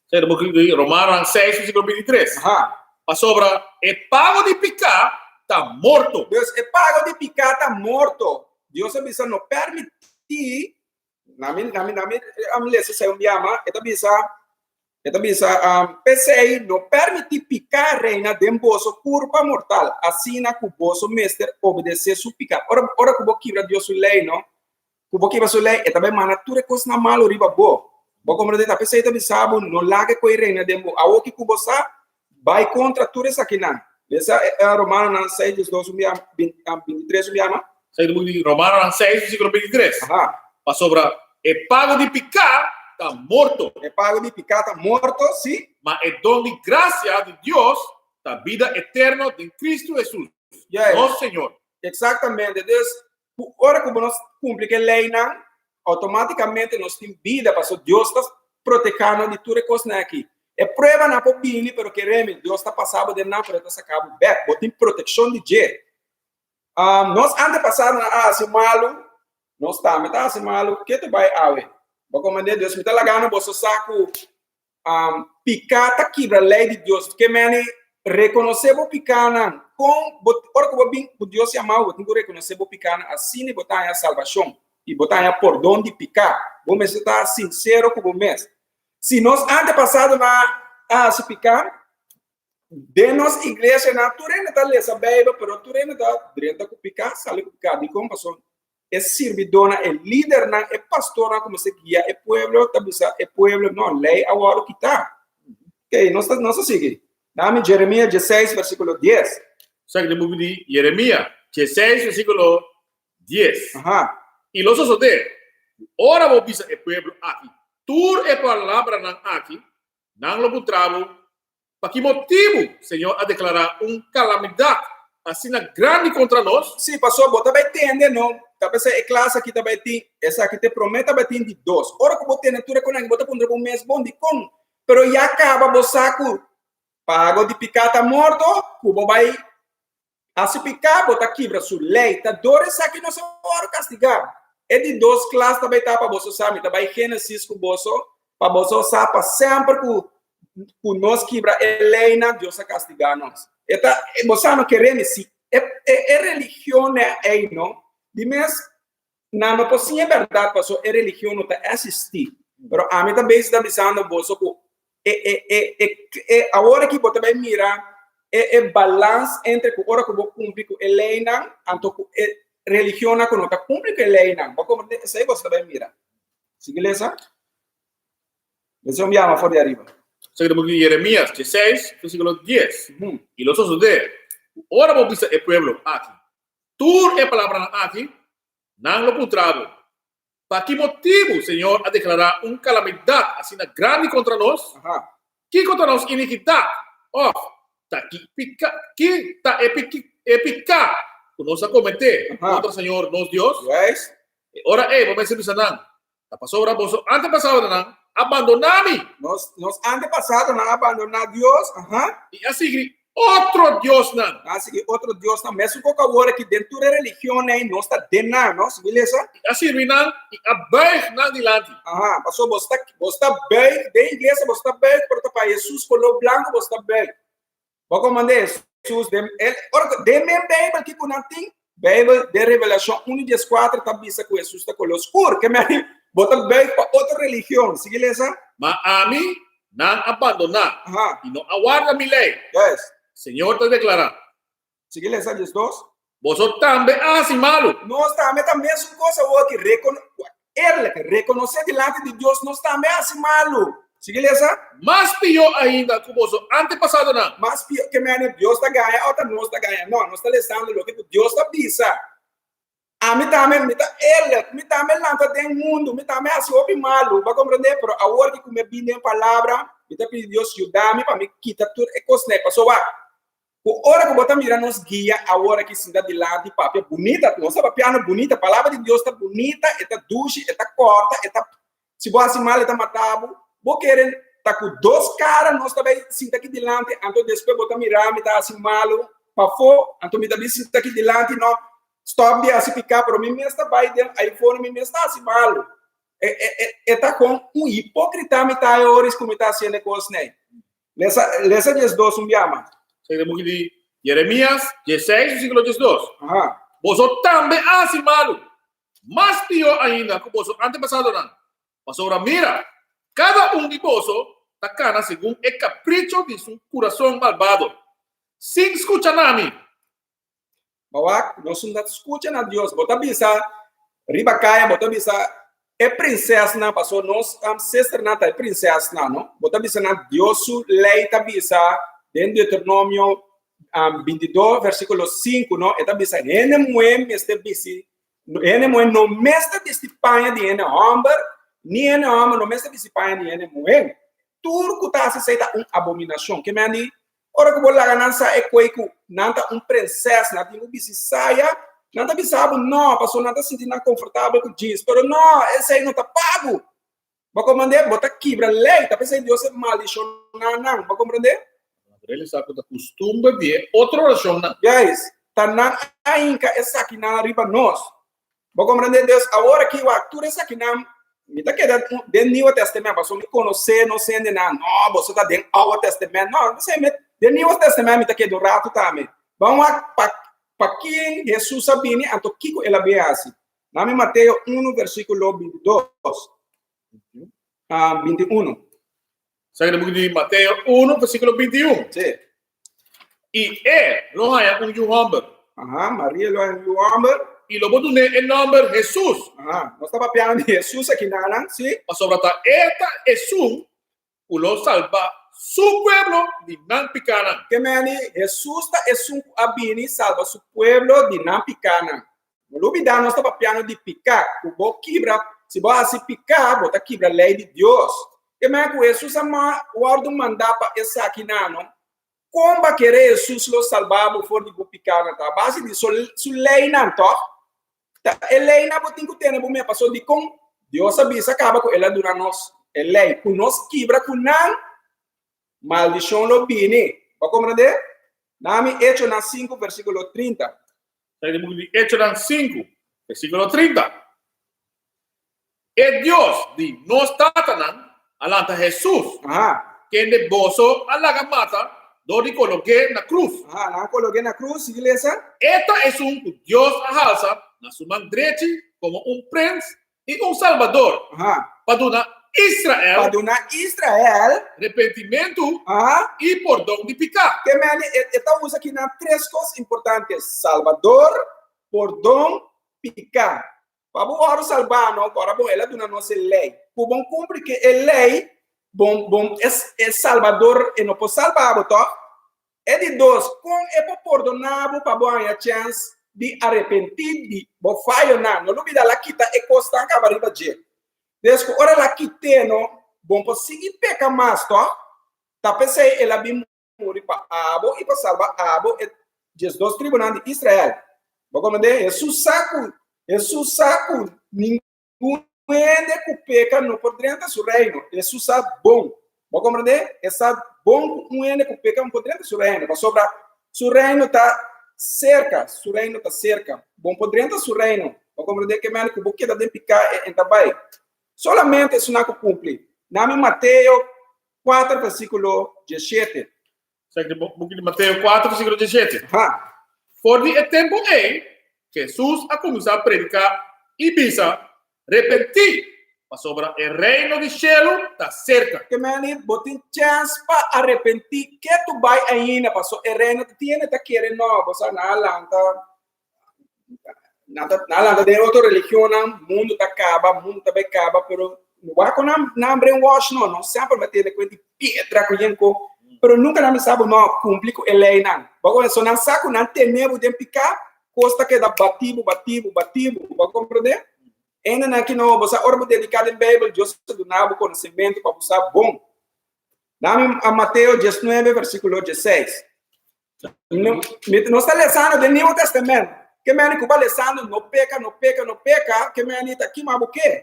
Esei ta buki di Romanonan 6 versíkulo 23. Aha. Pasobra e pago di piká ta morto. Dus e pago di piká ta morto. Dios a bisa no permití, nami nami nami am lesa esei un biaha, e ta bisa e ta bisa um, p'esei no permití piká reina den boso kurpa mortal, asina ku boso mester obedesé su piká. Ora ora ku bo kibra Dios su lei no, Ku bo kiba su lei, e ta bai manda tur e kosnan malu riba bo. Bo komprendé? Ta p'esei ta bisa bo, no laga e koi reina den bo. Awoki ku bo sa, bai kontra tur esakinan. Lesa Romanonan 6, 12 un bia, 23 un bia mas. Esaki ta buki di Romanonan 6, versíkulo 23. Aha. Pasobra e pago di piká ta morto. E pago di piká ta morto, sí. Ma e don di grasia di Dios ta bida eterno den Kristu Hesus, Yes. nos Señor. Eksaktamente. Dus, Ku ora ku nos kumpli ku e leinan, outomátikamente nos tin bida, pasobra Dios ta protehá nos di tur e kosnan aki. E pruebanan por bini, pero kere mi, Dios ta pasa bo den nan, pero e ta saka bo bek. Bo tin protekshon di dje. Nos antepasadonan a hasi malu, nos tambe ta hasi malu. Ke ta bai awe? Bo komprendé? Dios mi ta lagando boso sa ku piká ta kibra lei di Dios. Ke meni rekonosé bo pikánan. Kon bo, ora ku bo bin ku Dios yama bo, bo tin ku rekonosé bo pikánan, asina bo ta haña salbashon i bo ta haña pordon di piká. Bo mester ta sinsero ku bo mes. Si nos antepasadonan a hasi piká, den nos iglesianan tur hende ta lesa Beibel, pero tur hende ta drenta ku piká, sali ku piká. Dikon? Pasobra e sirbidónan, e lidernan, e pastornan ku mester guia e pueblo ta bisa e pueblo, no, lei a wòrdu kitá. Oke, nos ta nos ta sigui. Dami Jeremia dieseis, versíkulo dies. Sa ki den buki di Jeremia dieseis, versíkulo dies. Aha. I lo sosodé, ku ora bo bisa e pueblo aki tur e palabranan aki, nan lo puntra bo, Pa ki motibu Señor a deklará un kalamidat asina grandi kontra nos? Sí, pasobra bo ta bai tende, no? Ta p'esei e klas aki ta bai tin, esaki ta e promé, ta bai tin di dos. Ora ku bo tende tur e konan aki, bo ta puntra bo mes, Bon, dikon? Pero ya kaba bo sa ku pago di piká ta morto, ku bo bai Hasi piká, bo ta kibra su lei. Ta dor esaki nos a wòrdu kastigá. E di dos klas ta bai ta pa boso sa. Mi ta bai Génesis ku boso pa boso sa pa semper ku ku nos kibra e leinan, Dios a kastigá nos. E ta, bo sa no kere mi si e e religionnan ei no, di mes nan no por siña e bèrdat pasobra e religion no ta eksistí. Pero ami ta bezig ta bisando boso ku e e e e e awor aki bo ta bai mira e e balans entre ku ora ku bo kumpli ku e leinan anto ku e religionnan ku no ta kumpli ku e leinan. Bo komprende? Esei boso ta bai mira. Sigui lesa. Lesa un biaha for di ariba. Esaki ta buki di Jeremias, dieseis, versíkulo dies. I lo sosodé ku ora bo bisa e pueblo aki tur e palabranan aki, nan lo puntra bo, Pa ki motibu Señor a deklará un kalamidat asina grandi kontra nos? Kiko ta nos inikidat? Òf, ta ki pika, ki ta e e piká ku nos a kometé kontra Señor nos Dios? E ora ei bo mester bisa nan, Ta pasobra boso antepasadonan a bandoná mi. Nos, nos antepasadonan a bandoná Dios, aha. I a sigui otro diosnan. Nan a sigui otro diosnan. Mesun koko awor aki den tur e religionnan ei nos ta den nan, no? Sigui lesa. I a sirbi nan i a buig nan dilanti. Aha, pasobra bo ta, bo ta buig den iglesia, bo ta buig, pero ta pa Hesus koló blanku bo ta buig. Bo komand'é Hesus den el, ora ku den men Beibel kiko nan tin? Beibel den Revelashon unu dies kuater ta bisa ku Hesus ta koló skur. Ke men bo ta buig pa otro religion. Sigui lesa. Ma ami nan a bandoná i no a warda mi lei. Yes. Señor ta deklará. Sigui lesa 12. Boso tambe a hasi malu. Nos tambe ta mesun kos awor ki rekon, eerlijk, rekonosé dilanti di Dios nos tambe a hasi malu. Sigui lesa. Mas pió ainda ku boso antepasadonan. Mas pió, ke mene Dios ta gaña o ta nos ta gaña? No, nos ta lesando loke ku Dios ta bisa. Ami tambe, mi ta eerlijk, mi tambe lanta den mundu, mi tambe hasi hopi malu, bo a komprendé? Pero awor ki ku mi a bini den palabra, mi ta pidi Dios yuda mi pa mi kita tur e kosnan ei. Pasobra wak, ku ora ku bo ta mira nos guia awor aki sinta dilanti papia bunita, nos ta papiando bunita, palabra di Dios ta bunita, e ta dushi, e ta kòrta, e ta, si bo hasi mal e ta mata bo, bo kere ta ku dos kara nos ta bai sinta aki dilanti, anto despues bo ta mira mi ta hasi malu pafó, anto mi ta bin sinta aki dilanti, no, Stop di hasi piká, pero mi mes ta bai den iPhone i mi mes ta hasi malu. E, e, e, e ta kon un hipókrita mi ta e oris ku mi ta hasiendo e kosnan ei. Lesa, lesa 12 un bia mas. Esaki ta buki di Jeremias 16, versíkulo 12. Aha. Boso tambe a hasi malu, mas pió ainda ku boso antepasadonan. Pasobra mira, kada un di boso ta kana segun e kapricho di su kurason malbado, sin skucha na mi. Bo wak, nos no ta skucha na Dios. Bo ta bisa riba kaya, bo ta bisa e prinsesnan, paso nos um, sisternan ta e prinsesnan, no? Bo ta bisa nan Dios su lei ta bisa den Deuteronomio um, 22, versíkulo 5, no? E ta bisa hende muhé mester bisti, hende muhé no mester bisti paña di hende hòmber, ni hende hòmber no mester bisti paña di hende muhé. Tur ku ta hasi esei ta un abominashon. Ke men di? Ora ku bo laga nan sa e koi ku nan ta un prinses, nan tin ku bisti saya, nan ta bisa bo no, pasobra nan ta sinti nan konfortabel ku jeans. Pero no, esei no ta pa bo. Bo komprendé? Bo ta kibra lei, ta p'esei Dios a maldishoná nan. Bo komprendé? Realisá ku ta kustumber di e otro nashonnan. Guys, ta nan a hinka esakinan riba nos. Bo komprendé? Dus, awor aki wak tur esakinan, mi ta keda den Nieuwe Testament, pasobra mi konosé nos hendenan. No, boso ta den Oude Testament. No, p'esei mi den Nieuwe Testament mi ta keda un ratu tambe. Ban wak pa pa ken Hesus a bini, anto kiko el a bin hasi. Nami Mateo 1 versíkulo 22. Ah, 21. Sagrado buki di Mateo 1, versíkulo 21. Sí. I e lo haña un yu hòmber. Aha, Maria lo haña un yu hòmber. I lo bo dun'é e nòmber Hesus. Aha, nos ta papiando di Hesus aki nanan, sí. Pasobra ta e ta esun ku lo salba su pueblo di nan pikánan. Ke meni, Hesus ta esun ku a bini salba su pueblo di nan pikánan. No lubidá nos ta papiando di piká, ku bo kibra, si bo hasi piká, bo ta kibra lei di Dios. Ke meni ku Hesus a wòrdu mandá pa esaki nan, no? Kon bo kere Hesus lo salba bo for di bo pikánan? Ta a base di su leinan, tòg? Ta e leinan bo tin ku tene bo mia pasobra dikon Dios a bisa kaba ku el a duna nos e lei ku nos kibra ku nan maldishon lo bini. Bo a komprendé? Nami Echonan sinku versíkulo 30. Ta e buki di Echonan sinku versíkulo 30. E Dios di nos tatanan a lanta Hesus, kende boso a laga mata dor di kolog'é na krus. Aha, nan a kolog'é na krus, sigui lesa. E ta esun ku Dios a halsa na su man drechi komo un prens i un salbador, pa duna Israel. Pa duna Israel. Repentimentu i pordon di piká. Ke meni e ta usa kinan tres kos importante, salbador, pordon, piká. Pa bo wòrdu salbá no, ora bon el a duna nos e lei. Ku bon kumpli ku e lei, bon bon e e Salbador e no por salba bo tòg? E di dos, kon e por pordoná bo pa bo haña chèns di arepentí di bo fayonan? No lubidá el a kita e kosnan kaba riba dje. Des ku ora el a kit'é no, bon por sigui peka mas tòg? Ta p'esei el a bin muri pa abo i pa salba abo e 12 tribunan di Israel. Bo komprendé? Hesus sa ku Hesus sa ku ningun hende ku peka no por drenta su reino. Hesus sa bon. Bo komprendé? E sa bon ku un hende ku peka no por drenta su reino, pasobra su reino ta serka, su reino ta serka. Bo por drenta su reino. Bo komprendé? Ke manera ku bo keda den piká e ta bai. Solamente esunnan ku kumpli. Nami Mateo 4 versíkulo 17. Saki buki di Mateo 4 versíkulo 17. Ha. For di e tempu ei, Hesus a kuminsá prediká i bisa, Repentí, pasobra e Reino di shelu ta serka. Ke meni bo tin chèns pa arepentí ke tu bai ainda, pasobra e Reino ta tiene ta kere no, bo sa nan a lanta Nan ta nan lanta den otro religionnan, mundu ta kaba, mundu ta bai kaba, pero wak ku nan nan brainwash no, no semper bo tende ku e di piedra ku yen ko, pero nunka nan bisa bo no kumpli ku e leinan. Bo komprende? So nan sa ku nan tene bo den piká, kos ta keda bati bo, bati bo, bati bo. Bo komprende? Hendenan ki no, bo sa ora bo dediká den Beibel, Dios ta duna bo konosementu pa bo sa bon. Dami a Mateo 19 versíkulo 16. No, nos ta lesando den Nieuwe Testament. Ke meni ku ba lesando no peka, no peka, no peka, ke meni ta kima bo ke?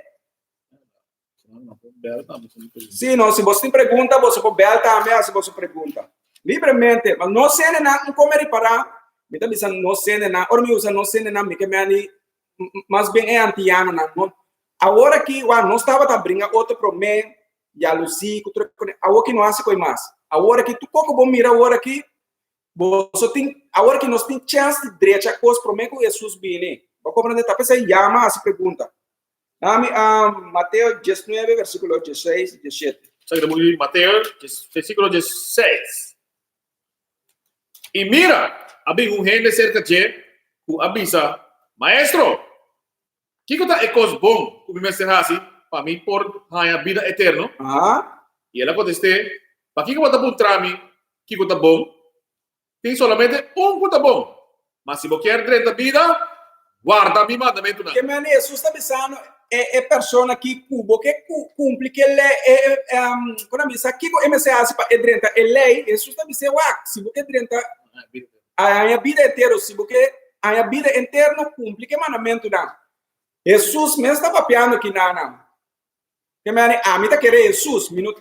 Si no, si boso tin pregunta, boso por bel tambe hasi boso pregunta. Libremente, ma no sende nan un come ripará, mi ta bisa no sende nan, ora mi usa no sende nan, mi ke meni mas bien e antianonan. No, awor aki, wa, nos tabata bringa otro promé, Yalusí ku tur e awor ki no hasi koi mas. Awor aki tur koko bo mira awor aki boso tin awor ki nos tin chèns di drecha kos promé ku Hesus bini. Bo komprendé? Ta p'esei yama hasi pregunta. Nami a Mateo 19 versíkulo 16 i 17. Sagrado buki di Mateo versíkulo 16. I mira, a bin un hende serka dje ku a bisa, Maestro, Kiko ta e kos bon ku mi mester hasi pa mi por haña bida eterno? I el a kontest'é, Pakiko bo ta puntra mi kiko ta bon? Tin solamente un ku ta bon. Ma si bo kier drenta bida, warda mi mandamentunan. Ke manera Hesus ta bisando e persona aki ku bo ke kumpli ku e lei, ku nan bisa kiko e mester hasi pa e drenta e lei? Hesus ta bis'é, Wak, si bo ke drenta haña bida eterno, si bo ke haña bida eterno, kumpli ku e mandamentunan. Hesus mes ta papiando kinanan. Ke mene ami ta kere Hesus, mi no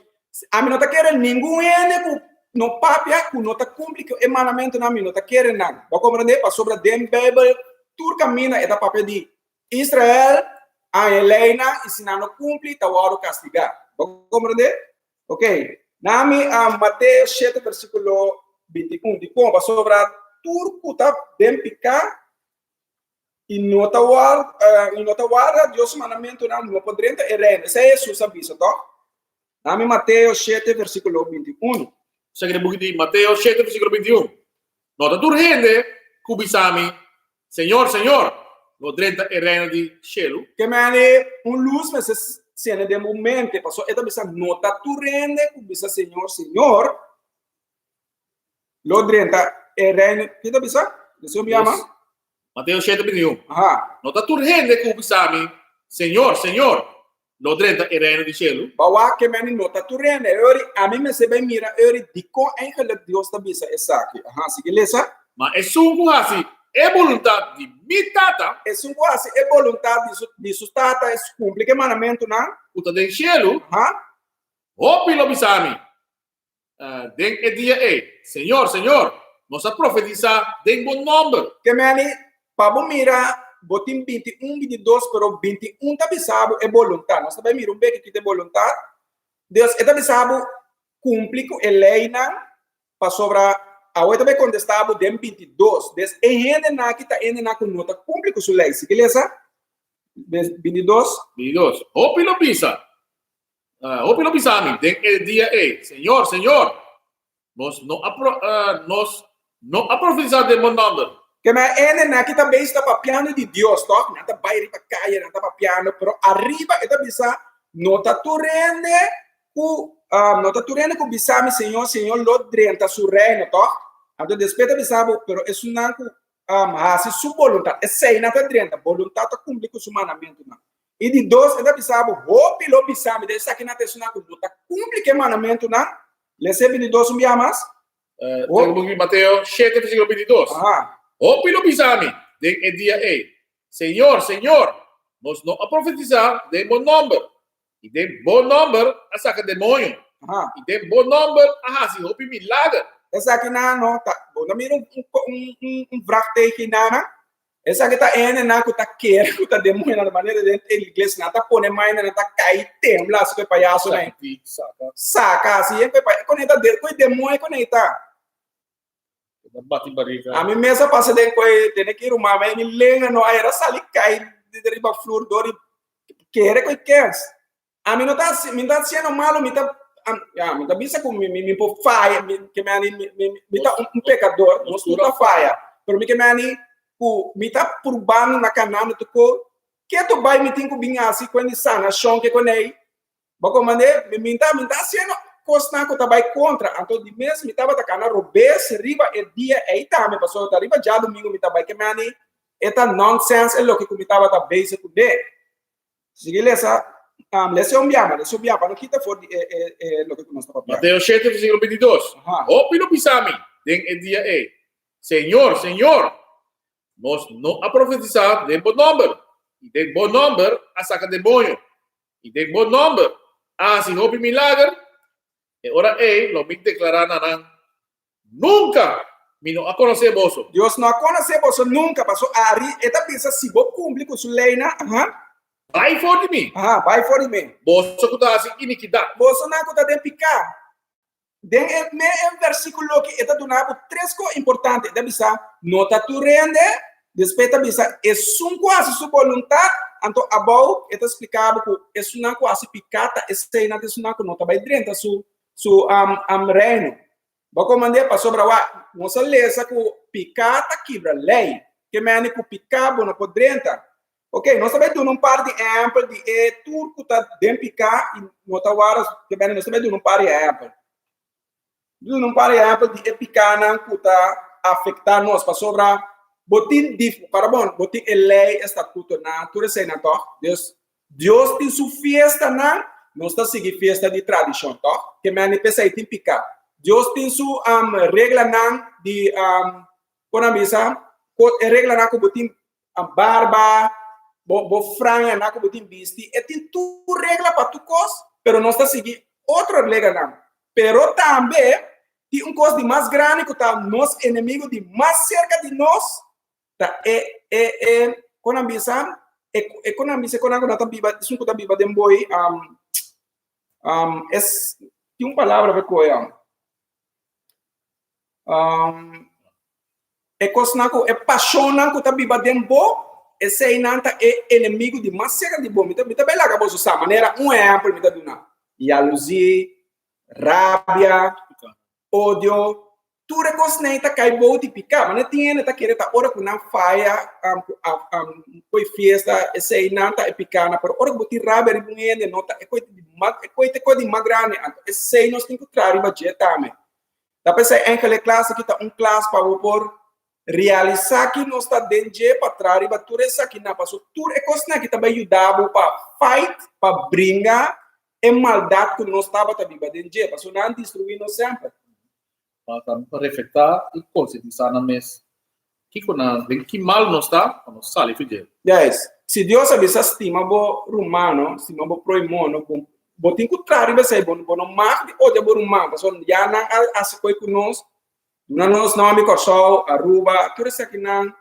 ami no ta kere ningun hende ku no papia ku no ta kumpli ku e mandamentunan, mi no ta kere nan. Bo a komprendé? Pasobra den Beibel tur kaminda e ta papia di Israel haña e leinan i si nan no kumpli ta wòrdu kastigá. Bo a komprendé? Ok, nami a Mateo shete versíkulo 21. Dikon? Pasobra tur ku ta den piká i no ta warda, i no ta warda Dios su mandamentunan, no por drenta e reino. Esei Hesus a bisa, tòg? Nami Mateo shete versíkulo 21. Esaki ta e buki di Mateo shete versíkulo 21. No ta tur hende ku bisa mi, Señor, Señor, lo drenta e reino di shelu. Ke mane un lus mester sende den bo mente, pasobra e ta bisa, No ta tur hende ku bisa, Señor, Señor, lo drenta e reino. Ke ta bisa? Deseo mi yama? Mateo shete 21. Aha. No ta tur hende ku bisa mi, Señor, Señor, lo drenta e reino di shelu. Ba wak ke meni no ta tur hende. E ori ami mester bai mira e ori dikon eigenlik Dios ta bisa esaki. Aha, sigui lesa. Ma esun ku hasi e boluntat di mi Tata. Esun ku hasi e boluntat di su di su Tata, es kumpli ku e mandamentunan. Ku ta den shelu. Aha. Hopi lo bisa mi den e dia ei, Señor, Señor, nos a profetisá den bo nòmber. Ke meni, pa bo mira, bo tin 21, 22, pero 21 ta bisa bo e boluntat. Nos ta bai mira un beki ki ta e boluntat. Dios, e ta bisa bo kumpli ku e leinan, pasobra awe e ta bai kontestá bo den 22. Des e hendenan aki ta hendenan ku no ta kumpli ku su lei. Sigui lesa 22. 22. Hopi lo bisa, Hopi lo bisa mi den e dia ei, Señor, Señor, nos no a nos no a profetisá den bo nòmber. Ke men hendenan ki ta bezig ta papiando di Dios, tòg? Nan ta bai riba kaya, nan ta papiando, pero ariba e ta bisa, No ta tur hende ku no ta tur hende ku bisa mi, Señor, Señor, lo drenta su reino, tòg? Anto despues ta bisa bo, pero esunnan ku hasi su boluntat, eseinan ta drenta. Boluntat ta kumpli ku su mandamentunan. I di dos, e ta bisa bo, hopi lo bisa mi, den esakinan ta esunnan ku no ta kumpli ku e mandamentunan. Lesa e 22 un bia mas. Ho. Mateo 7, versíkulo 22. Aha. Hopi lo bisa mi den e dia ei, Señor, Señor, nos no a profetisá den bo nòmber, i den bo nòmber a saka demoño, Aha. i den bo nòmber a hasi hopi milager? Esakinan no ta, bo no mira un, un, un, un vraagteken nan? Esaki ta hendenan ku ta kere ku ta demoñonan di manera den e iglesia nan ta pone mainda nan ta kai tembla asi ku e payasonan ei. Saka. Saka asi e ku e paya koneta de ku e demoño koneta. Ta bati barika. Ami mes a pasa den ku e tene ki ruman mi lenga no a era sali kai di riba flur dor di kere ku e kens. Ami no ta hasi, mi no ta hasiendo malo, mi ta, ya, mi ta bisa ku mi, mi, mi por faya, mi ke me ani, mi, mi, mi ta un, un pekador, nos tur ta faya, pero mi ke me ani ku mi ta purbando na kanando tuko, ke to bai mi tin ku bin hasi kuen di sanashon ke konei, bo komandé, mi, mi ta, mi ta hasiendo kosnan ku ta bai kontra, anto di mes mi tabata kana robes riba e dia ei tambe, pasobra ta riba djadumingu mi ta bai ke me ani, e ta nonsense e loke ku mi tabata bezig kuné. Sigui lesa, um, lesa un biaha, lesa un biaha, pa no kita for di e, e, e loke ku nos ta papia. Mateo 7, versículo 22. Aha. Hopi lo bisa mi den e dia ei, Señor, Señor, nos no a profetisá den bo nòmber, i den bo nòmber a saka demoño, i den bo nòmber a hasi hopi milager? E ora ei lo mi deklará na nan, Nunka mi no a konosé boso. Dios no a konosé boso nunka, paso ari e ta bisa si bo kumpli ku su leinan, aha. Bai for di mi. Aha, bai for di mi. Boso ku ta hasi inikidat. Bosonan ku ta den piká. Den e me e versíkulo aki e ta duna bo tres kos importante. E ta bisa, no ta tur hende, despues e ta bisa, esun ku hasi su boluntat, anto abou e ta splika bo ku esunnan ku hasi piká ta eseinan ta esunnan ku no ta bai drenta su su reino. Bo komand'é pasobra wak, nos a lesa ku piká ta kibra lei. Ke mende ku piká bo no por drenta. Ok, nos ta bai duna un par di ehèmpel di e tur ku ta den piká i no ta wara. Ke mende nos ta bai duna un par di ehèmpel. Duna un par di ehèmpel di e pikánan ku ta afektá nos pasobra bo tin dif, para bon, bo tin e lei, e statutonan, tur eseinan tòg. Dus Dios tin su fiestanan, nos ta sigui fiesta di tradishon, tòg? Ke mende p'esei tin piká. Dios tin su reglanan di, kon nan bisa, e reglanan ku bo tin barba, Bo bo franjanan ku bo tin bisti, e tin tur regla pa tur kos, pero nos ta sigui otro reglanan. Pero tambe tin un kos di mas grandi ku ta nos enemigu di mas serka di nos, ta e e e kon nan bisa e e kon nan bisa e kon ku nan ta biba esun ku ta biba den boi um um es tin un palabra pa koe um E kosnan ku e pashonnan ku ta biba den bo, eseinan ta e enemigu di mas serka di bo. Mi ta mi ta bai laga boso sa, manera un ehèmpel mi ta duna, yaluzí, rabia, odio, tur e kosnan ei ta kai bou di piká. Manera tin hende ta kere ta ora ku nan faya ku koi fiesta, eseinan ta e pikánan, pero ora ku bo tin rabia riba un hende no ta e koi di mas e koi ta e koi di mas grandi, anto esei nos tin ku traha riba dje tambe. Ta p'esei enkele klas aki ta un klas pa bo por realisá ki nos ta den dje pa traha riba tur esakinan, pasobra tur e kosnan aki ta bai yuda bo pa fight, pa bringa e maldat ku nos tabata biba den dje, pasobra nan a destruí nos semper. Pa tambe pa reflektá i konsientisá nan mes kiko nan, den ki mal nos ta, pa nos sali for dje. Guys, si Dios a bisa stima bo rumano, stima bo prohimono, bo bo tin ku traha riba esei, bo bo no mag di odia bo ruman, pasobra ya nan a hasi koi ku nos, duna nos nòmber Kòrsou, Aruba, tur esakinan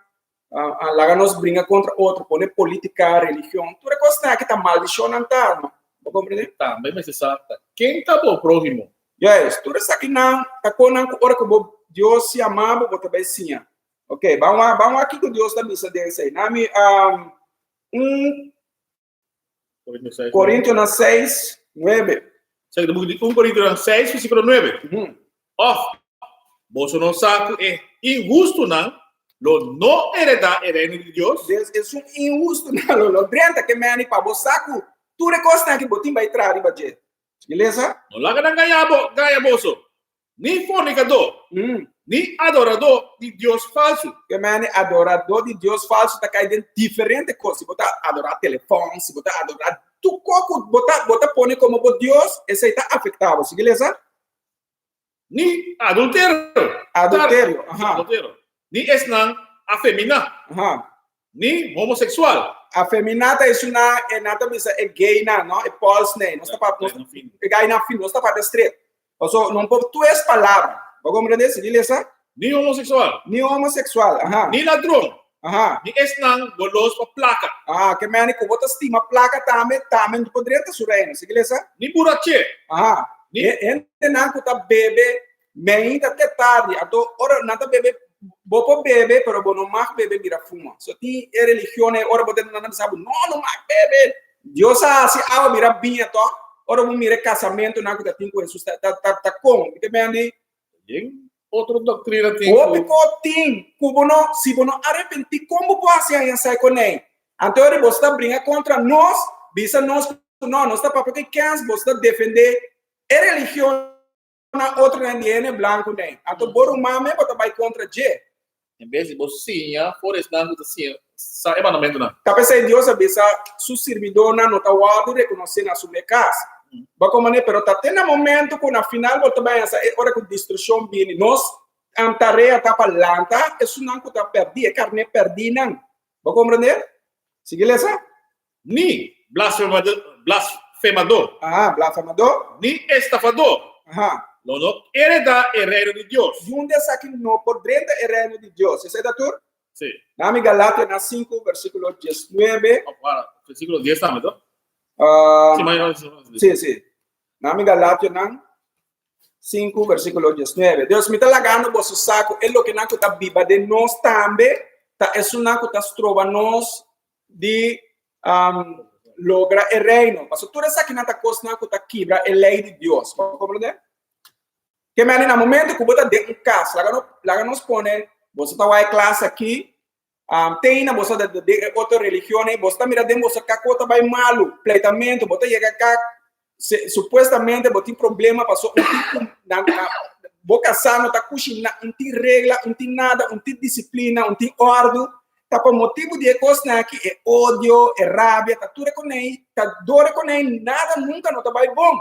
a laga nos bringa kontra otro, pone politika, religion, tur e kosnan aki ta maldishonnan ta, no? Bo komprende? Tambe mester sa ta ken ta bo próhimo. Juist, tur esakinan ta konan ku ora ku bo Dios yama bo, bo ta bai siña. Ok, ban wak, ban wak kiko Dios ta bisa den esei. Nami um, un Korintionan 6, 9. Sa buki di 1 Korintionan 6, versíkulo 9. Òf, boso no sa ku e inhustunan lo no heredá e reino di Dios? Des esun inhustunan lo no drenta ke meni pa bo sa ku tur e kosnan ki bo tin bai traha riba dje. Lesa. No laga nan gaña bo, gaña boso, ni fornikadó, ni adoradó di dios falsu. Ke meni adoradó di dios falsu ta kai den diferente kos. Si bo ta adorá telefòn, si bo ta adorá tur kos ku bo ta bo ta pone komo bo dios, esei ta afektá bo. Sigui lesa. Ni adulterio. Adulterio, aha. Adulterio. Ni esnan afeminá. Aha. Ni homosexual. Afeminá ta esunnan e nan ta bisa e gaynan, no? E polsnan. Nos ta papia, nos, e gaynan fin, nos ta papia stret. Paso no por twist palabra. Bo comprende? Sigui lesa. Ni homosexual. Ni homosexual, aha. Ni ladron. Aha. Ni esnan golos pa plaka. Aha, ke meni ku bo ta stima plaka tambe, tambe no por drenta su reino. Sigui lesa. Ni burache. Aha. Ni. Hendenan ku ta bebe meinta te tardi, anto ora nan ta bebe, bo por bebe, pero bo no mag bebe bira fuma. So tin e religionnan ora bo ta nan ta bisa bo, no, no mag bebe. Dios a hasi awa bira biña tòg. Ora bo mira e kasamentunan ku ta tin ku Hesus ta ta ta kon. Ke meni Yen otro doctrina tin ku. Hopi ko tin ku bo no, si bo no arepentí, kon bo por hasi haña sai konei? Anto ora boso ta bringa kontra nos, bisa nos ku no, nos ta papia ku e kens, boso ta defendé e religionnan otronan di hende blankunan. Anto bo ruman mes bo ta bai kontra dje. En bes di bo siña for esnan ku ta siña sa e mandamentunan. Ta p'esei Dios a bisa su sirbidónan no ta wòrdu rekonosé na su mes kas. Bo a komprendé? Pero ta te na momentu ku na final bo ta bai hasa e ora ku destrukshon bini. Nos tarea ta pa lanta esunnan ku ta pèrdí, e karné pèrdínan. Bo a komprendé? Sigui lesa. Ni blasfemadó. Aha, blasfemadó. Ni estafadó. Aha. Lo no heredá e reino di Dios. Niun di esaki no por drenta e reino di Dios. Esei ta tur? Sí. Nami Galationan 5, versíkulo 19. Oh, para, versíkulo 10 tambe, to? Uh, sí, maar, sí, sí. Nami Galationan 5, versíkulo 19. Dios, mi ta lagando boso sa ku e lokenan ku ta biba den nos tambe ta esunnan ku ta stroba nos di um, logra e reino. Paso tur esakinan ta kosnan ku ta kibra e lei di Dios. Bo komprende? Ke mene na momento ku bo ta den un kas, laga no, laga nos pone, boso ta wak e klas aki, um, te na boso ta den e otro religion, boso ta mira den boso ka ku ta bai malu, pleitamento, bo ta yega ka, se, supuestamente bo tin problema paso un tin na, na, bo kasá no ta kushiná, un tin regla, un tin nada, un tin disiplina, un tin òrdu. Ta pa motibu di e kosnan aki, e odio, e rabia, ta tur e konei, ta dor e konei, nada nunka no ta bai bon.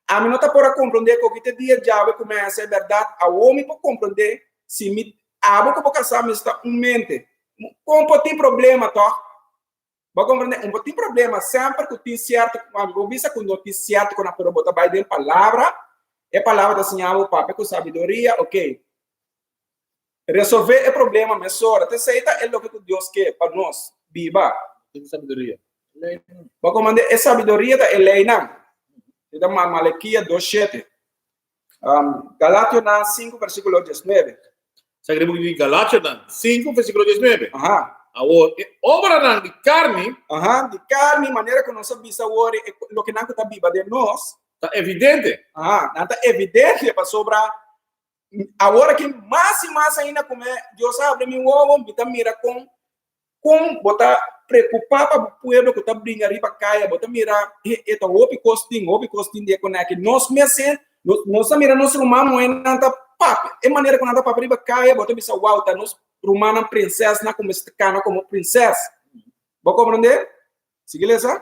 Ami no ta por a komprondé koki te dia djawe ku mi a hasi e bèrdat, awor mi por komprondé si mi, abo ku bo kasá mester ta un mente. Kon por tin problema tòg? Bo comprende? Un bo tin problema semper ku tin sierto, bo bisa ku no tin sierto ku na, pero bo ta bai den palabra, e palabra ta siña bo papia ku sabiduria, ok. Resolve e problema mesora. Te esei ta e loke ku Dios ke pa nos biba. Tin sabiduria. Bo comprende? E sabiduria ta e leinan. E ta Malakia 2:7. Galationan 5 versíkulo 19. Sa kere buki di Galationan 5 versíkulo 19. Aha. Awor, e obranan di karni. Aha, di karni, manera ku nos a bisa awor, e loke nan ku ta biba den nos. Ta evidente. Aha, nan ta evidente pasobra awor aki mas i mas ainda ku Dios a abri mi wowo, mi ta mira kon Kon bo ta preokupá pa bo pueblo ku ta bringa riba kaya? Bo ta mira e e ta hopi kos tin, hopi kos tin di e koneki. Nos mester, nos nos ta mira nos ruman muhénan ta papia, e manera ku nan ta papia riba kaya, bo ta bisa wow, ta nos rumannan prinsèsnan ku mester kana komo prinsès. Bo komprondé? Sigui lesa.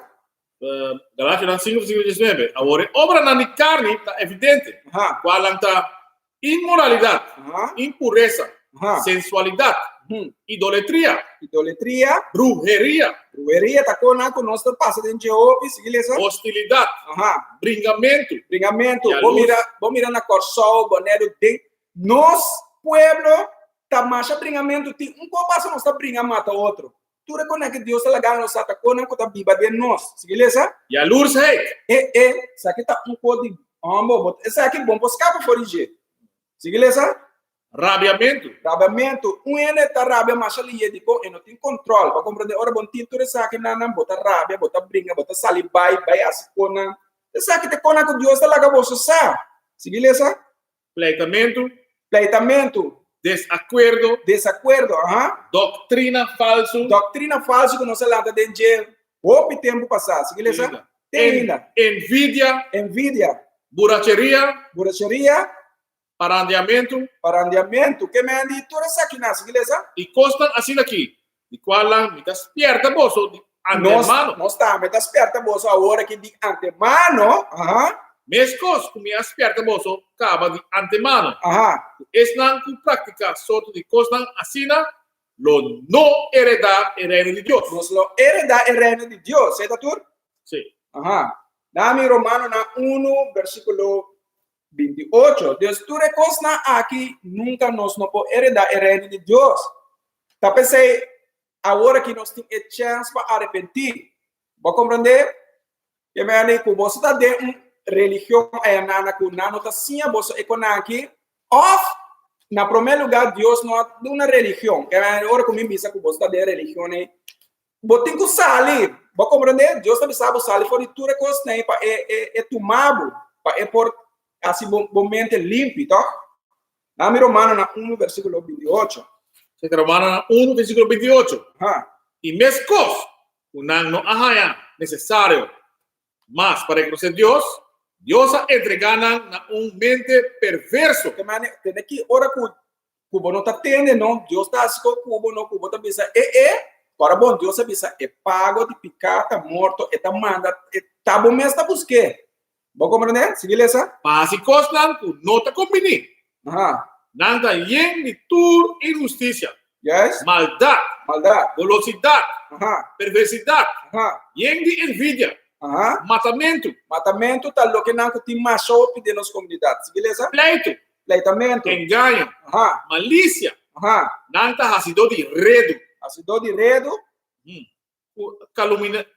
Galationan 5 versíkulo 19. Awor e obranan di karni ta evidente, kualnan ta inmoralidat, impuresa, sensualidat, idoletria, Idoletria, bruheria, Bruheria ta konan ku nos ta pasa den dje hopi. Sigui lesa. hostilidat, Bringamentu, Bringamentu. Bo mira, bo mira na Kòrsou, Boneiru, den nos pueblo ta masha bringamentu tin. Un kos pasa nos ta bringa mata otro. Tur e konan ku Dios ta laga nos sa ta konan ku ta biba den nos. Sigui lesa. Jaloersheid. E, e, esaki ta un kos di hombo. Bo, esaki bon por skapa for di dje. Sigui lesa. Rabiamentu. Rabiamentu. Un hende ta rabia masha lihe dikon e no tin kontrol. Bo a komprende? Ora bo tin tur esakinan, bo ta rabia, bo ta bringa, bo ta sali bai, bai hasi konan. Esaki ta e konan ku Dios ta laga boso sa. Sigui lesa. Pleitamentu. Pleitamentu. Desakuerdo. Desakuerdo, aha. Doktrina falsu. Doktrina falsu ku nos a lanta den dje hopi tempu pasá. Sigui lesa. Te ainda. Envidia. Envidia. Buracheria. Buracheria. Parandiamentu. Parandiamentu. Ke men di tur esakinan? Sigui lesa. I kosnan asina aki, di kualnan mi ta spièrta boso di antemano. Nos tambe ta spièrta boso awor aki di antemano, aha. Meskos ku mi a spièrta boso kaba di antemano, aha. Ku esnan ku praktiká sorto di kosnan asina lo no eredá e Reino di Dios. Nos lo eredá e Reino di Dios, e ta tur? Sí. Aha. Nami Romanonan unu, versíkulo 28. Dus tur e kosnan aki nunka nos no por eredá e Reino di Dios. Ta p'esei awor aki nos tin e chèns pa arepentí. Bo a komprendé? Ke mende ku boso ta den un religion ayanana ku nan no ta siña boso e konan aki, òf na promé lugá Dios no a duna religion. Ke mende ora ku mi bisa ku boso ta den religion ei, bo tin ku sali. Bo a komprendé? Dios ta bisa bo sali for di tur e kosnan ei pa e e e tuma bo, pa e por hasi bo bo mente limpi, tòg? Nami Romanonan 1 versíkulo 28. Sete Romanonan 1 versíkulo 28. Ha. I meskos ku nan no a haña nesesario mas pa rekonosé Dios, Dios a entregá nan na un mente perverso. Te mane, tende ki ora ku ku bo no ta tende no, Dios ta hasi ku ku bo no, ku bo ta bisa e e, ora bon Dios a bisa e pago di piká ta morto, e ta manda, e ta bo mes ta busk'é. Bo komprendé? Sigui lesa. Pa hasi kosnan ku no ta kombiní. Aha. Nan ta yen di tur inhustisia. Juist. Maldat. Maldat. Golosidat. Aha. Perversidat. Aha. Yen di envidia. Aha. Matamentu. Matamentu ta loke nan ku tin masha hopi den nos komunidat. Sigui lesa. Pleitu. Pleitamentu. Engaño. Aha. Malisia. Aha. Nan ta hasidó di redu. Hasidó di redu.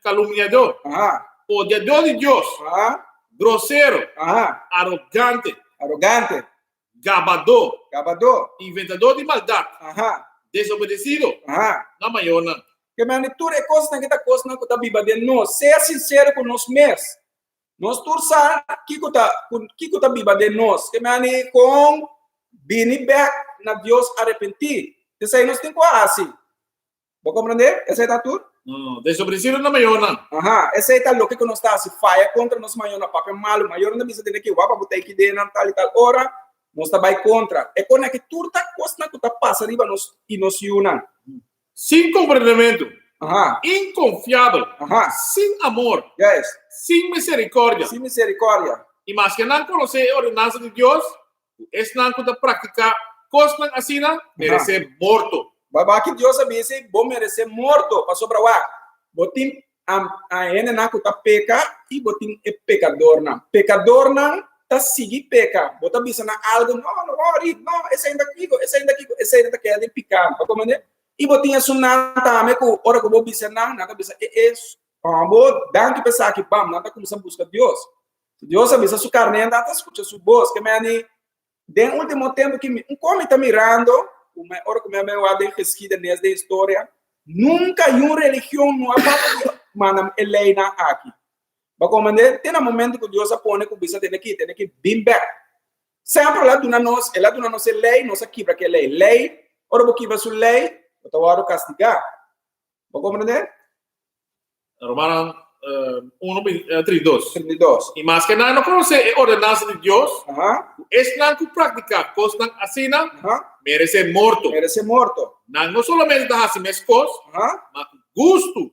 Calumniador, Aha. odiador di Dios, Aha. grosero, Aha. arogante, Arogante. gabador, Gabador. inventador di maldad, Aha. desobedecido Aha. na mayornan. Ke mende tur e kosnan ke ta kosnan ku ta biba den nos. Sea sinsero ku nos mes. Nos tur sa kiko ta kiko ta biba den nos. Ke mende kon bini bek na Dios arepentí. Esei nos tin ku hasi. Bo komprendé? Esei ta tur? No, desobedecido na mayornan. Aha, esei ta loke ku nos ta hasi, faya kontra nos mayornan, papia malu. Mayornan ta bisa tene ki wapa bo ta eki den nan tal i tal ora, nos ta bai kontra. E kos aki tur ta kosnan ku ta pasa riba nos i nos yunan. Sin komprendementu, Aha. inkonfiabel, Aha. sin amor, Yes. sin miserikòrdia. Sin miserikòrdia. I maske nan konosé e ordenansa di Dios, Ku esnan ku ta praktiká kosnan asina meresé morto. Baba ki Dios a bisa, bo meresé morto, pasobra wak, Bo tin hendenan ku ta peka i bo tin e pekadornan. Pekadornan ta sigui peka. Bo ta bisa nan algu, no, no wòri, no, esei no ta kiko, esei no ta kiko, esei nan ta keda den piká. Bo komprendé? I bo tin esunnan tambe ku ora ku bo bisa nan, nan ta bisa, e e, bo danki pa esaki, bam, nan ta kuminsá buska Dios. Dios a bisa su karnénan ta skucha su bos. Ke meni Den ultimo tempo ki mi un kon mi ta mirando ku mi ora ku mi a bai wak den geschiedenis den historia nunka yun religion no a papia di manda e leinan aki. Bo komprende? Te na momento ku Dios a pone ku bisa tene ki tene ki bin bek. Semper el a duna nos el a duna nos e lei nos a kibra ki e lei. Lei ora bo kibra su lei bo ta wòrdu kastigá. Bo komprende? Romanonan 1, 32. 32. I maske nan no konosé e ordenansa di Dios, ku esnan ku praktiká kosnan asina meresé morto. Meresé morto. Nan no solamente ta hasi meskos, ma ku gustu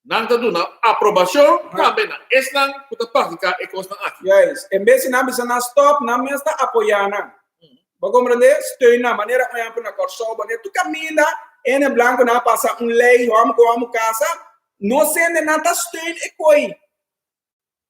nan ta duna aprobashon tambe na esnan ku ta praktiká e kosnan aki. Juist. En bes di nan bisa nan stòp, nan mes ta apoyá nan. Bo komprendé? Steun nan. Manera un ehèmpel na Kòrsou, manera tur kaminda hende blankunan a pasa un lei, hòmber ku hòmber kasa, Nos hendenan ta steun e koi.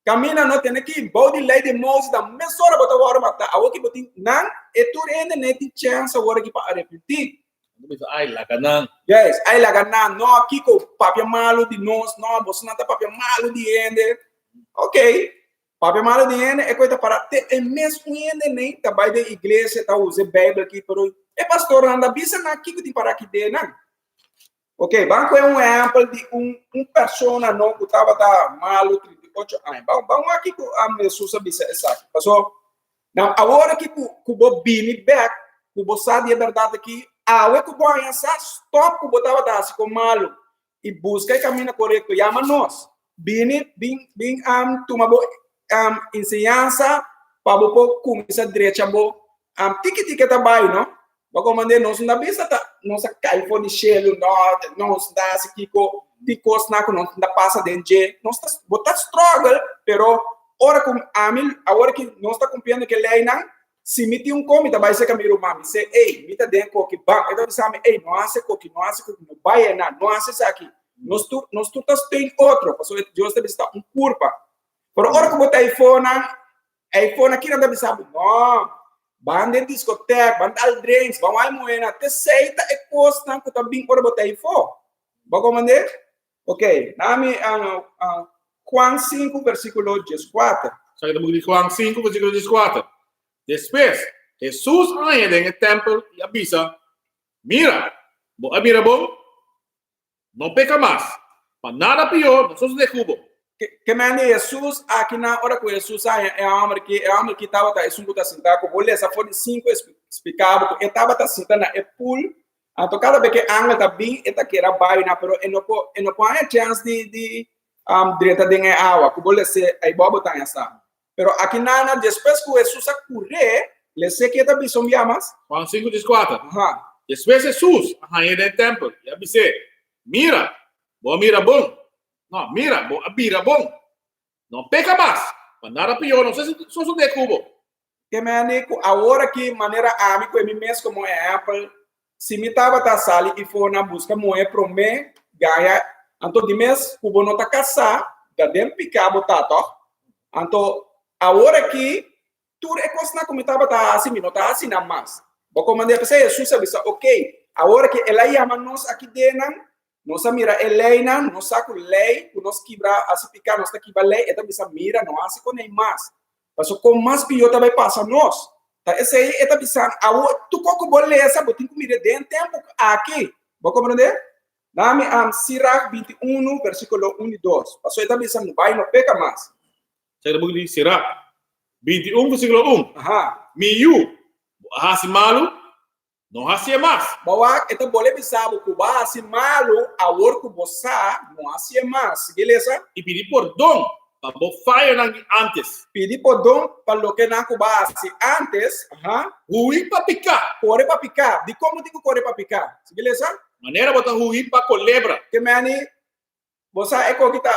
Kaminda no tene ki bou di lei di Moses ta mesora bo ta wòrdu matá. Awor ki bo tin nan, e tur hende ne tin chèns awor aki pa arepentí. Bo bisa, Ai, laga nan. Yes, ai laga nan. No, kiko papia malu di nos? No, bosonan ta papia malu di hende. Ok, papia malu di hende, e koi ta para te e mes un hende ne ta bai den iglesia, ta usa e Bijbel aki, pero e pastornan ta bisa nan kiko tin para aki den nan. Ok, ban kohe un ehèmpel di un un persona no ku tabata malu 38 aña. Ban ban wak kiko um, Hesus a bisa esaki. Paso, na awor aki ku ku bo bini bèk, ku bo sa di e bèrdat aki, awe ku bo haña sa, stòp ku bo tabata hasi kon malu i buska e kaminda korekto. Yama nos. Bini, bin bin um, tuma bo um, enseñansa pa bo por kuminsá drecha bo um, tiki tiki e ta bai, no? Bo komand'é, nos no ta bisa ta nos a kai for di shelu, no, nos no ta hasi kiko, di kosnan ku nos no ta pasa den dje. Nos ta, bo ta struggle, pero ora ku ami, awor ki nos ta kumpliendo ku e leinan, si mi tin un kos mi ta bai serka mi ruman, mi sey, ey, mi ta den koki, bam, e ta bisa mi, ey, no hasi koki, no hasi koki, no bai einan, no hasi esaki. Nos tur, nos tur ta steun otro, pasobra Dios ta bisa ta un kurpa. Pero ora ku bo ta eifonan, Eifonan kinan ta bisa bo, no, ban den diskotek, ban dal drinks, ban wai muhé Te sei ta e kosnan ku ta bin ora bo ta eifó. Bo komand'é? Ok, na mi Juan 5 versíkulo 14. Sa ki ta buki di Juan 5 versíkulo 14. Despues, Hesus a haña den e tèmpel i a bisa, Mira, bo a bira bon? No peka mas, pa nada pió no sosodé ku bo. Ke men di Hesus aki nan ora ku Hesus a haña e hòmber ki, e hòmber ki tabata esun ku ta sinta ku bo lesa for di sinku e splika bo ku e tabata sinta na e pul, anto kada be ku e angel ta bin e ta kere a bai nan pero e no por e no por haña chèns di di drenta den e awa ku bo les'é ei bo bo ta haña sa. Pero aki nan nan despues ku Hesus a kur'é, les'é ke e ta bisa un bia mas. Juan 5, 14. Despues Hesus a hañ'é den e tèmpel i a bis'é, Mira, bo a mira bon. No, mira, bo a bira bon. No peka mas, pa nada pió no sosodé ku bo. Ke mende ku awor aki, manera ami ku e mi mes komo ehèmpel, si mi tabata sali ifo na buska muhé promé gaña, anto di mes ku bo no ta kasá, ta den piká bo ta, tòg? Anto awor aki, Tur e kosnan ku mi tabata hasi, mi no ta hasi nan mas. Bo komand'é. P'esei Hesus a bisa, Okey, awor ke el a yama nos aki den nan, nos a mira e leinan, nos sa ku lei ku nos kibra hasi piká, nos ta kibra lei. E ta bisa, Mira, no hasi konei mas, pasobra kon mas pió ta bai pasa nos. Ta esei e ta bisa, Awor, tur kos ku bo lesa, bo tin ku mira den tempu aki. Bo komprendé? Nami am Sirach 21, versíkulo 1 i 2. Pasobra e ta bisa, No bai, no peka mas. Esaki ta buki di Sirach 21 versíkulo 1. Aha. Mi yu, bo a hasi malu, no hasié mas. Bo wak, e ta bole bisa bo ku bo a hasi malu, awor ku bo sa, no hasié mas. Sigui lesa. I pidi pordon pa bo fayonan di ántes. Pidi pordon pa lokenan ku bo a hasi ántes. Aha. Hui pa piká. Kore pa piká. Dikon bo tin ku kore pa piká? Sigui lesa. Manera bo ta hui pa kolebra. Ke meni Bo sa e koki ta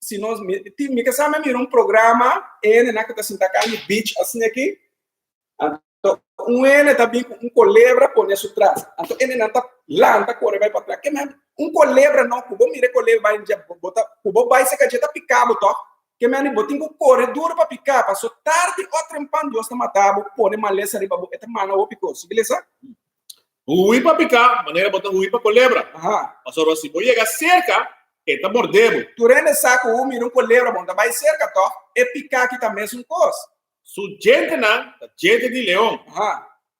si nos mi ti mi ke sa mi a mira un programa e hendenan ku ta sinta kanda di beach asina aki. Anto un hende ta bin ku un kolebra pone su tras. Anto hendenan ta lanta kore bai patras. Ke men un kolebra no, ku bo mira e kolebra bai dje, bo ta ku bo bai seka dje ta pika bo tòg. Ke men bo tin ku kore duru pa pika, paso tardi o trempan Dios ta mata bo, pone malesa riba bo, e ta manda hopi kos. Sigui lesa. Hui pa pika manera bo ta hui pa kolebra. Pasobra si bo yega serka, e ta morde bo. Tur hende sa ku bo mira un kolebra bo no ta bai serka tòg, e pika aki ta mesun kos. Su djentenan ta djente di leon.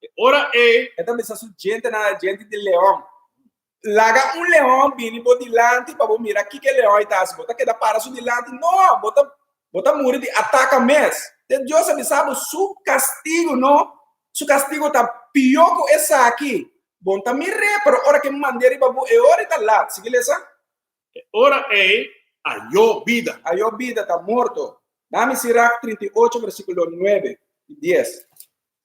E ora ei. E ta bisa su djentenan ta djente di leon. Laga un leon bini bo dilanti pa bo mira kiko e leon ei ta hasi. Bo ta keda para su dilanti? No! Bo ta bo ta muri di ataka mes. Te Dios a bisa bo su kastigu no, su kastigu ta pió ku esaki. Bo no ta mir'é, pero ora ke mand'é riba bo e ora ei ta lat. Sigui lesa. E ora ei ayó bida. Ayó bida ta morto. Dami Sirach 38 versíkulo 9 i 10.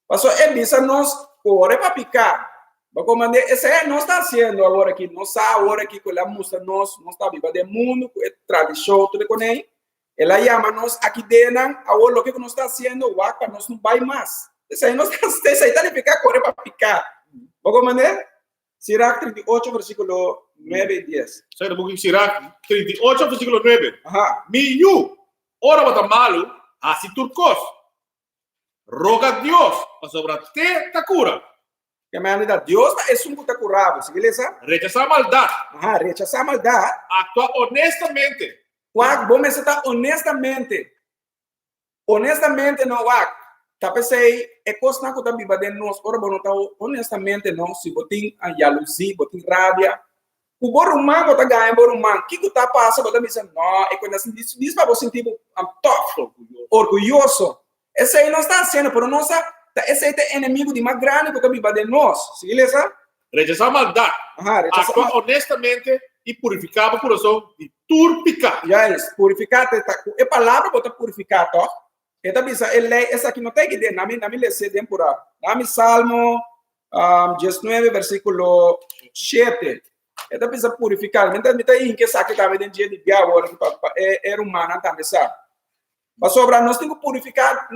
Pasobra e bisa nos kore pa piká. Bo komand'é, esei nos ta hasiendo awor aki. Nos sa awor aki ku el a mustra nos, nos ta biba den mundu ku e tradishon tur e konei. El a yama nos aki dennan, awor loke ku nos ta hasiendo, wak pa nos no bai mas. Esei nos ta, esei ta nifiká kore pa piká. Bo komand'é? Sirach 38 versíkulo 9 i 10. Esei ta buki Sirach 38 versíkulo 9. Aha. Mi yu, ora bo ta malu, hasi tur kos. Roga Dios, pasobra te ta kura. Ke manera ta Dios ta esun ku ta kura bo. Sigui lesa. Rechasá maldat. Aha, rechasá maldat. Aktua onestamente. Wak, bo mester ta onestamente. Honestamente no wak, ta p'esei e kosnan ku ta biba den nos ora bo no ta honestamente no, si bo tin yaluzi, bo tin rabia ku bo ruman, bo ta gaña bo ruman, kiko ta pasa? Bo ta bisa no, e kos ta dis pa bo sinti bo tòf, orguyoso. Esei nos ta hasiendo, pero nos sa ta esei ta e enemigu di mas grandi ku ta biba den nos. Sigui lesa. Rechasá maldat, aktua honestamente i purifiká bo kurason di tur piká. Juist, purifiká te ta ku e palabra bo ta purifiká tòg? E ta bisa e lei esaki no ta aki den, nami nami les'é den purá. Nami Salmo 19 versíkulo 7. E ta bisa purifiká. Mi ta mi ta hinka esaki tambe den dje di bia awor pa pa e e rumannan tambe sa. Pasobra nos tin ku purifiká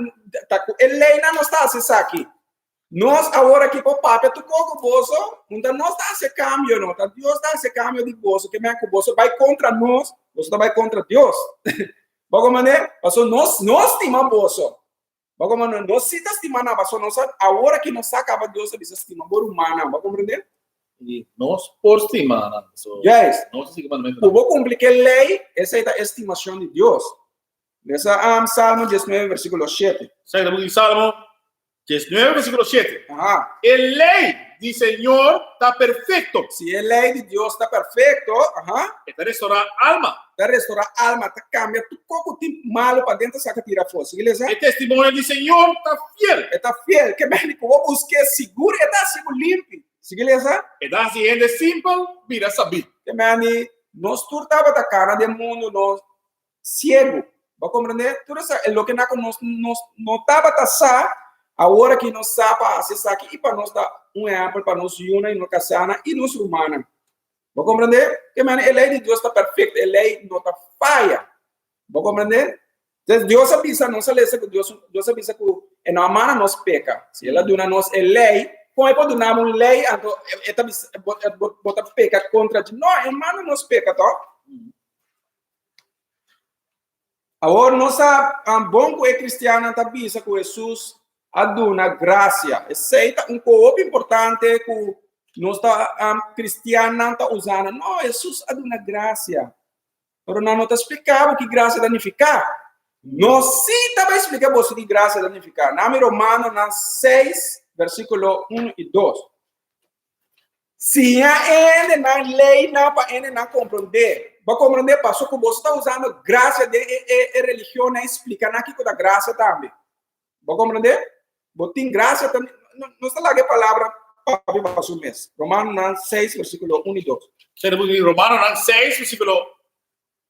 ta ku e leinan nos ta hasi esaki. Nos awor aki por papia tur kos ku boso, un ta nos ta hasi e kambio no, ta Dios ta hasi e kambio di boso, ke men ku boso bai kontra nos, boso ta bai kontra Dios. Bo komprende? Pasobra nos no stima boso. Bo komprende? Nos si ta stima nan, pasobra nos awor aki nos sa kaba Dios a bisa stima bo rumannan. Bo komprende? I nos por stima nan. So, Juist. Nos ta sigui mandamentunan. Ku bo kumpli ke lei, esei ta e stimashon di Dios. Lesa Salmo 19 versíkulo 7. Esei ta buki di Salmo 19 versíkulo 7. Aha. E lei di Señor ta perfekto. Si e lei di Dios ta perfekto, aha. E ta restorá alma. Ta restorá alma, ta kambia tur kos ku tin malu paden ta saka tira afó. Sigui lesa. E testimonio di Señor ta fiel. E ta fiel. Ke mende ku bo busk'é sigur e ta hasi bo limpi. Sigui lesa. E ta hasi hende simpel bira sabí. Ke mende nos tur tabata kana den mundu nos Ciego. Bo a comprende? Tur esa e loke na ku nos nos no tabata sa, awor aki nos sa pa hasi esaki i pa nos ta un ehempel pa nos yunan i nos kasanan i nos rumannan. Bo a comprende? Ke manera e lei di Dios ta perfecto, e lei no ta faya. Bo a comprende? Entonces Dios a bisa, nos a lesa ku Dios, Dios a bisa ku e no a manda nos peka. Si el a duna nos e lei, kon e por duna bo un lei anto e ta bisa bo bo ta peka kontra dje? No, e manda nos peka tòg. Awor nos sa bon ku e kristiannan ta bisa ku Hesus a duna grasia. Esei ta un kos hopi importante ku nos ta kristiannan ta usa. No, Hesus a duna grasia. Pero nan no ta splika bo ki grasia ta nifiká. Nos sí ta bai splika boso ki grasia ta nifiká. Nami Romanonan 6, versíkulo 1 i 2. Siña hendenan leinan pa hendenan komprondé. Bo komprondé paso ku boso ta usando grasia den e e e religionnan i splika nan kiko ta grasia tambe. Bo komprondé? Bo tin grasia ta nos ta laga e palabra papia pa su mes. Romanonan 6 versíkulo 1 i 2. Sende bo di Romanonan 6 versíkulo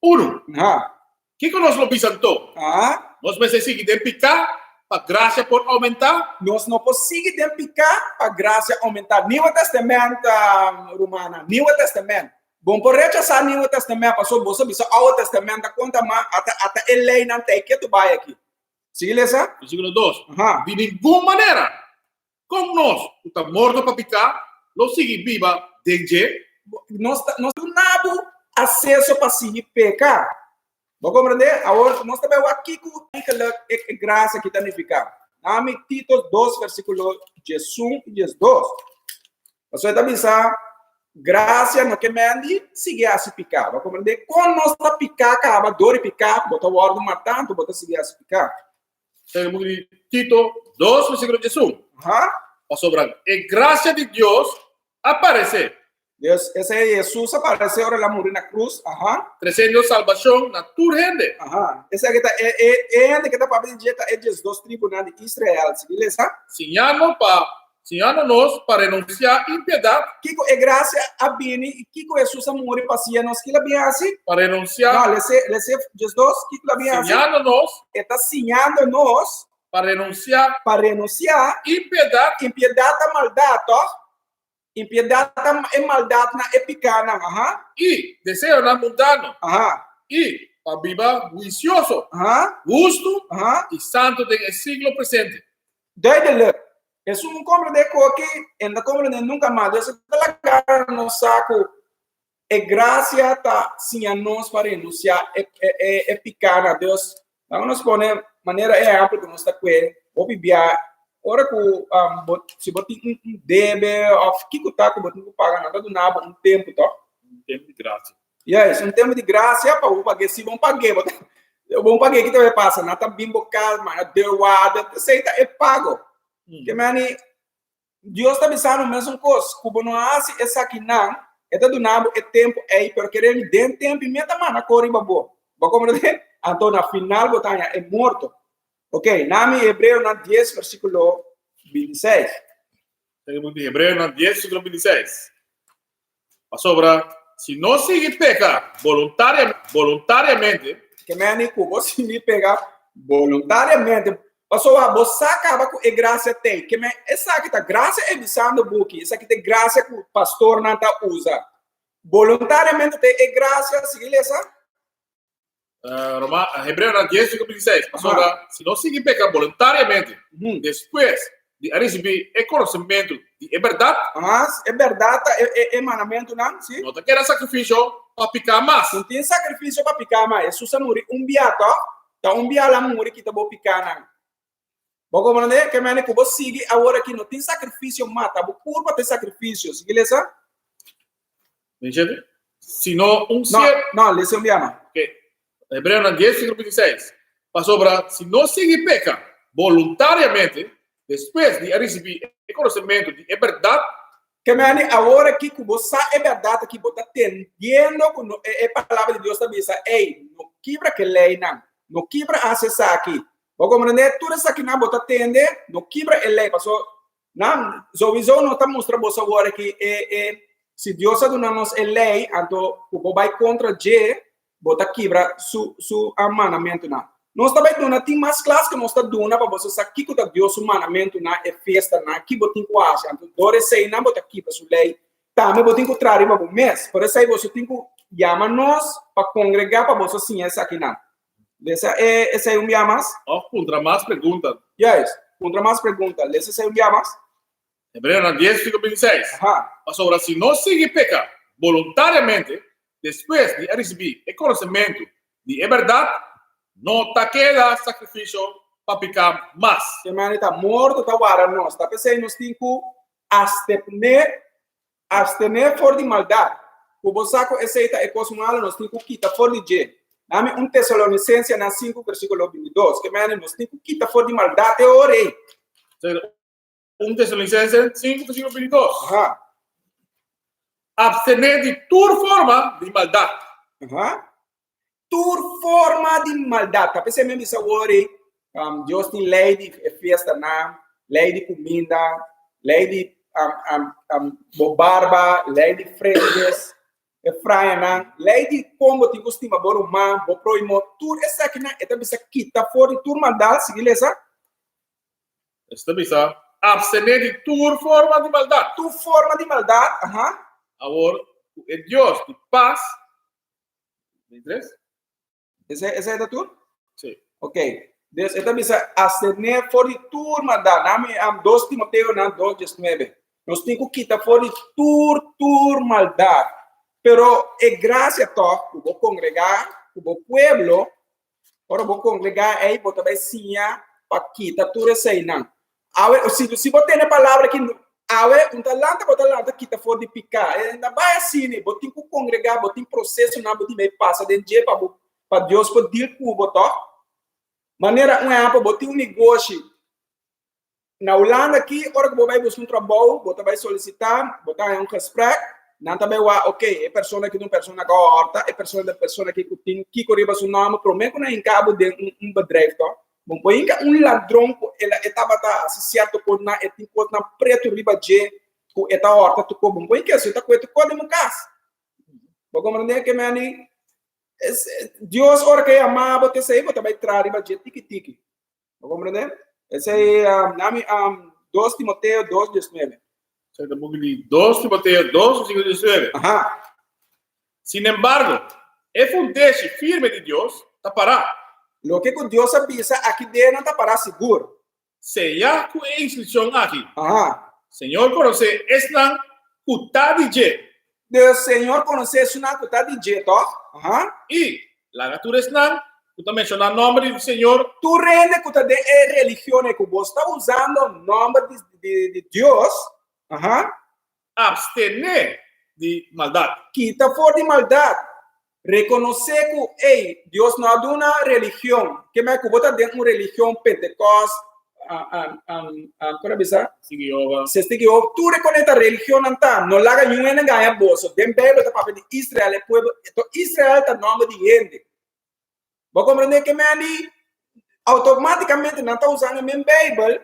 1. Aha. Kiko nos lo bisa anto? Aha. Nos mester sigui den piká pa grasia por oumentá? Nos no por sigui den piká pa grasia oumentá. Nieuwe Testament, rumannan, Nieuwe Testament. Bo no por rechasá Nieuwe Testament pasobra bo sa bisa Oude Testament ta konta mas ata ata e leinan ta e ketu bai aki. Sigui lesa? Versíkulo 2. Aha. Di ningun manera! Kon nos ku ta morto pa piká lo sigui biba den dje? Nos ta nos duna bo aseso pa sigui peka. Bo komprendé? Awor nos ta bai wak kiko eigenlijk e grasia aki ta nifiká. Nami Tito dos versíkulo diesun i diesdos. Pasobra e ta bisa, Grasia no ke men di sigui hasi piká. Bo komprendé? Kon nos ta piká kaba dor di piká, bo ta wòrdu matá, anto bo ta sigui hasi piká. Esei buki di Tito dos versíkulo diesun. Aha. Pasobra e grasia di Dios a paresé. Dios, esei Hesus a paresé ora el a muri na krus. Aha. Tresiendo salbashon na tur hende. Aha. Esaki ta e e e hende ke ta papia di dje ta e diesdos tribunan di Israel. Sigui lesa. Siñando pa Siñando nos pa renunsiá impiedat. Kiko e grasia a bini i kiko Hesus a muri pa siña nos? Kila bin hasi? Pa renunsiá. No, lese, lese diesdos, kiko la bin hasi? Siñando nos. E ta siñando nos. Pa renunsiá. Pa renunsiá. Impiedat. Impiedat ta maldat, tòg? Impiedat ta e maldatnan, e pikánan, aha. I deseonan mundano. Aha. I pa biba huisioso. Aha. Hustu. Aha. I santu den e siglo presente. Duidelijk. Esun komprendé koki, e no ta komprendé nunka mas. Dios ta laga nos sa ku e grasia ta siña nos pa renunsiá e, e, e, e piká na Dios. Laga nos pone manera ehèmpel ku nos ta kue hopi bia ora ku um, bo, si bo tin un, un debe òf kiko ta ku bo tin ku paga, nan ta duna bo un tempu, tòg? Un tempu di grasia. Yes, un tempu di grasia pa bo pag'é. Si bo no pag'é, bo ta, bo no pag'é, kita bai pasa? Nan ta bin bo kas, manda deurwaarder, esei ta e pago. Ke meni, Dios ta bisa no mesun kos, ku bo no hasi esakinan, e ta duna bo e tempu ei, pero kere mi den tempu i mi ta manda kor riba bo. Bo komprendé? Anto na final bo ta haña e morto. Ok, nami Hebreonan dies versíkulo bintiseis. Hebreonan dies versíkulo bintiseis. Pasobra si nos sigui peka boluntariamente. Ke meni ku bo sigui peka boluntariamente, pasobra bo sa kaba ku e grasia t'ei. Ke men esaki ta grasia e bisando buki, esaki ta e grasia ku pastornan ta usa. Boluntariamente ta e grasia, sigui lesa. Roma, Hebreonan 10, versículo 26. Pasobra si nos sigui peka boluntariamente despues di a risibí e konosementu di e bèrdat. Aha, e bèrdat ta e mandamentunan, si. No ta keda sakrifisio pa piká mas. No tin sakrifisio pa piká mas. Hesus a muri un bia, tòg? Ta un bia el a muri kita bo pikánan. Bo komprendé? Ke mende ku bo sigui awor aki no tin sakrifisio mas, ta bo kurpa ta e sakrifisio. Sigui lesa. Veintisiete. Sino un sier. No, no, lesa un bia mas. Ok. Hebreonan dies, versíkulo 26. Pasobra si nos sigui peka boluntariamente, despues di a risibí e konosementu di e bèrdat. Ke mende awor aki ku bo sa e bèrdat aki, bo ta tendiendo ku no, e palabra di Dios ta bisa, Ey, no kibra ke leinan, no kibra hasi esaki. Bo komprendé? Tur esakinan bo ta tende, no kibra e lei, paso nan souiso no ta mustra boso awor aki e e si Dios a duna nos e lei, anto ku bo bai kontra dje, bo ta kibra su su mandamentunan. Nos ta bai duna, tin mas klas ku nos ta duna pa boso sa kiko ta Dios su mandamentunan, e fiestanan, ki bo tin ku hasi. Anto dor eseinan bo ta kibra su lei. Tambe bo tin ku traha riba bo mes. Por esei boso tin ku yama nos pa kongregá pa boso siña esakinan. Lesa e esei un bia mas. Òf puntra mas pregunta. Juist, puntra mas pregunta. Lesa esei un bia mas. Hebreonan dies, versíkulo bintiseis. Aha. Pasobra si nos sigui peka boluntariamente despues di a risibí e konosementu di e bèrdat, no ta keda sakrifisio pa piká mas. Ke manera ta morto ta wara nos. Ta p'esei nos tin ku astepné Abstené for di maldat. Ku bo sa ku esei ta e kos malu, nos tin ku kita for di dje. Nami un Tesalonisensenan sinku versíkulo bintidos, ke mene nos tin ku kita for di maldat e ora ei. Un Tesalonisense sinku versíkulo bintidos. Aha. Abstené di tur forma di maldat. Aha. Tur forma di maldat. Ta p'esei mi a bisa awor ei, Dios tin lei di e fiestanan, lei di kuminda, lei di bo barba, lei di frenjes, e frayanan, lei di kon bo tin ku stima bo ruman, bo prohimo. Tur esakinan e ta bisa kita for di tur maldat. Sigui lesa. E ta bisa, Abstené di tur forma di maldat. Tur forma di maldat, aha. Awor ku e Dios di pas 23? Esei, esei ta tur? Sí. Ok. Dus e ta bisa abstené for di tur maldat. Nami am 2 Timoteo nan 2:19. Nos tin ku kita for di tur tur maldat. Pero e grasia tòg ku bo kongregá ku bo pueblo, ora bo kongregá ei bo ta bai siña pa kita tur eseinan. Awe, si, si bo tene palabra ki awe un ta lanta, bo ta lanta kita for di piká. E na bai asina, bo tin ku kongregá, bo tin prosesonan bo tin bai pasa den dje pa bo pa Dios por deal ku bo tòg. Manera un ehèmpel, bo tin un negoshi na Hulanda aki, ora ku bo bai buska un trabou, bo ta bai solisitá, bo ta haña un gesprek, nan ta bai wak, oke, e persona aki ta un persona ku a hòrta, e persona ta un persona aki ku tin kiko riba su nòmber, promé ku nan hinka bo den un bedrijf tòg. Bo por hinka un ladron ku el e tabata hasi sierto kosnan, e tin kosnan pretu riba dje ku e ta hòrta tur kos, bo por hinka esei ta kue tur kos den bo kas. Bo komprendé ke meni? Dios ora ke yama bo te esei bo ta bai traha riba dje tiki tiki. Bo komprendé? Esei nami 2 Timoteo 2:19. Esei ta buki di 2 Timoteo 2 versíkulo 19. Aha. Sin embargo, e fundeshi firme di Dios ta pará. Loke ku Dios a bisa aki den nan ta pará sigur. Seya ku e inskripshon aki. Aha. Señor konosé esnan ku ta di dje. Dus Señor konosé esunnan ku ta di dje, tòg? Aha. I laga tur esnan ku ta menshoná nòmber di Señor. Tur hende ku ta den e religion ei ku bo sta usando nòmber di Dios, aha. Abstené di maldat. Kita for di maldat. Rekonosé ku, ey, Dios no a duna religion. Ke mei ku bo ta den un religion Pentekòst, kon a bisa? Testigu Jehova. Testigu Jehova. Tur e kone ta religionnan ta. No laga niun hende gaña boso. Den Beibel ta papia di Israel, e pueblo. Enton Israel ta nòmber di hende. Bo komprendé ke mei di outomátikamente nan ta usando e men Beibel,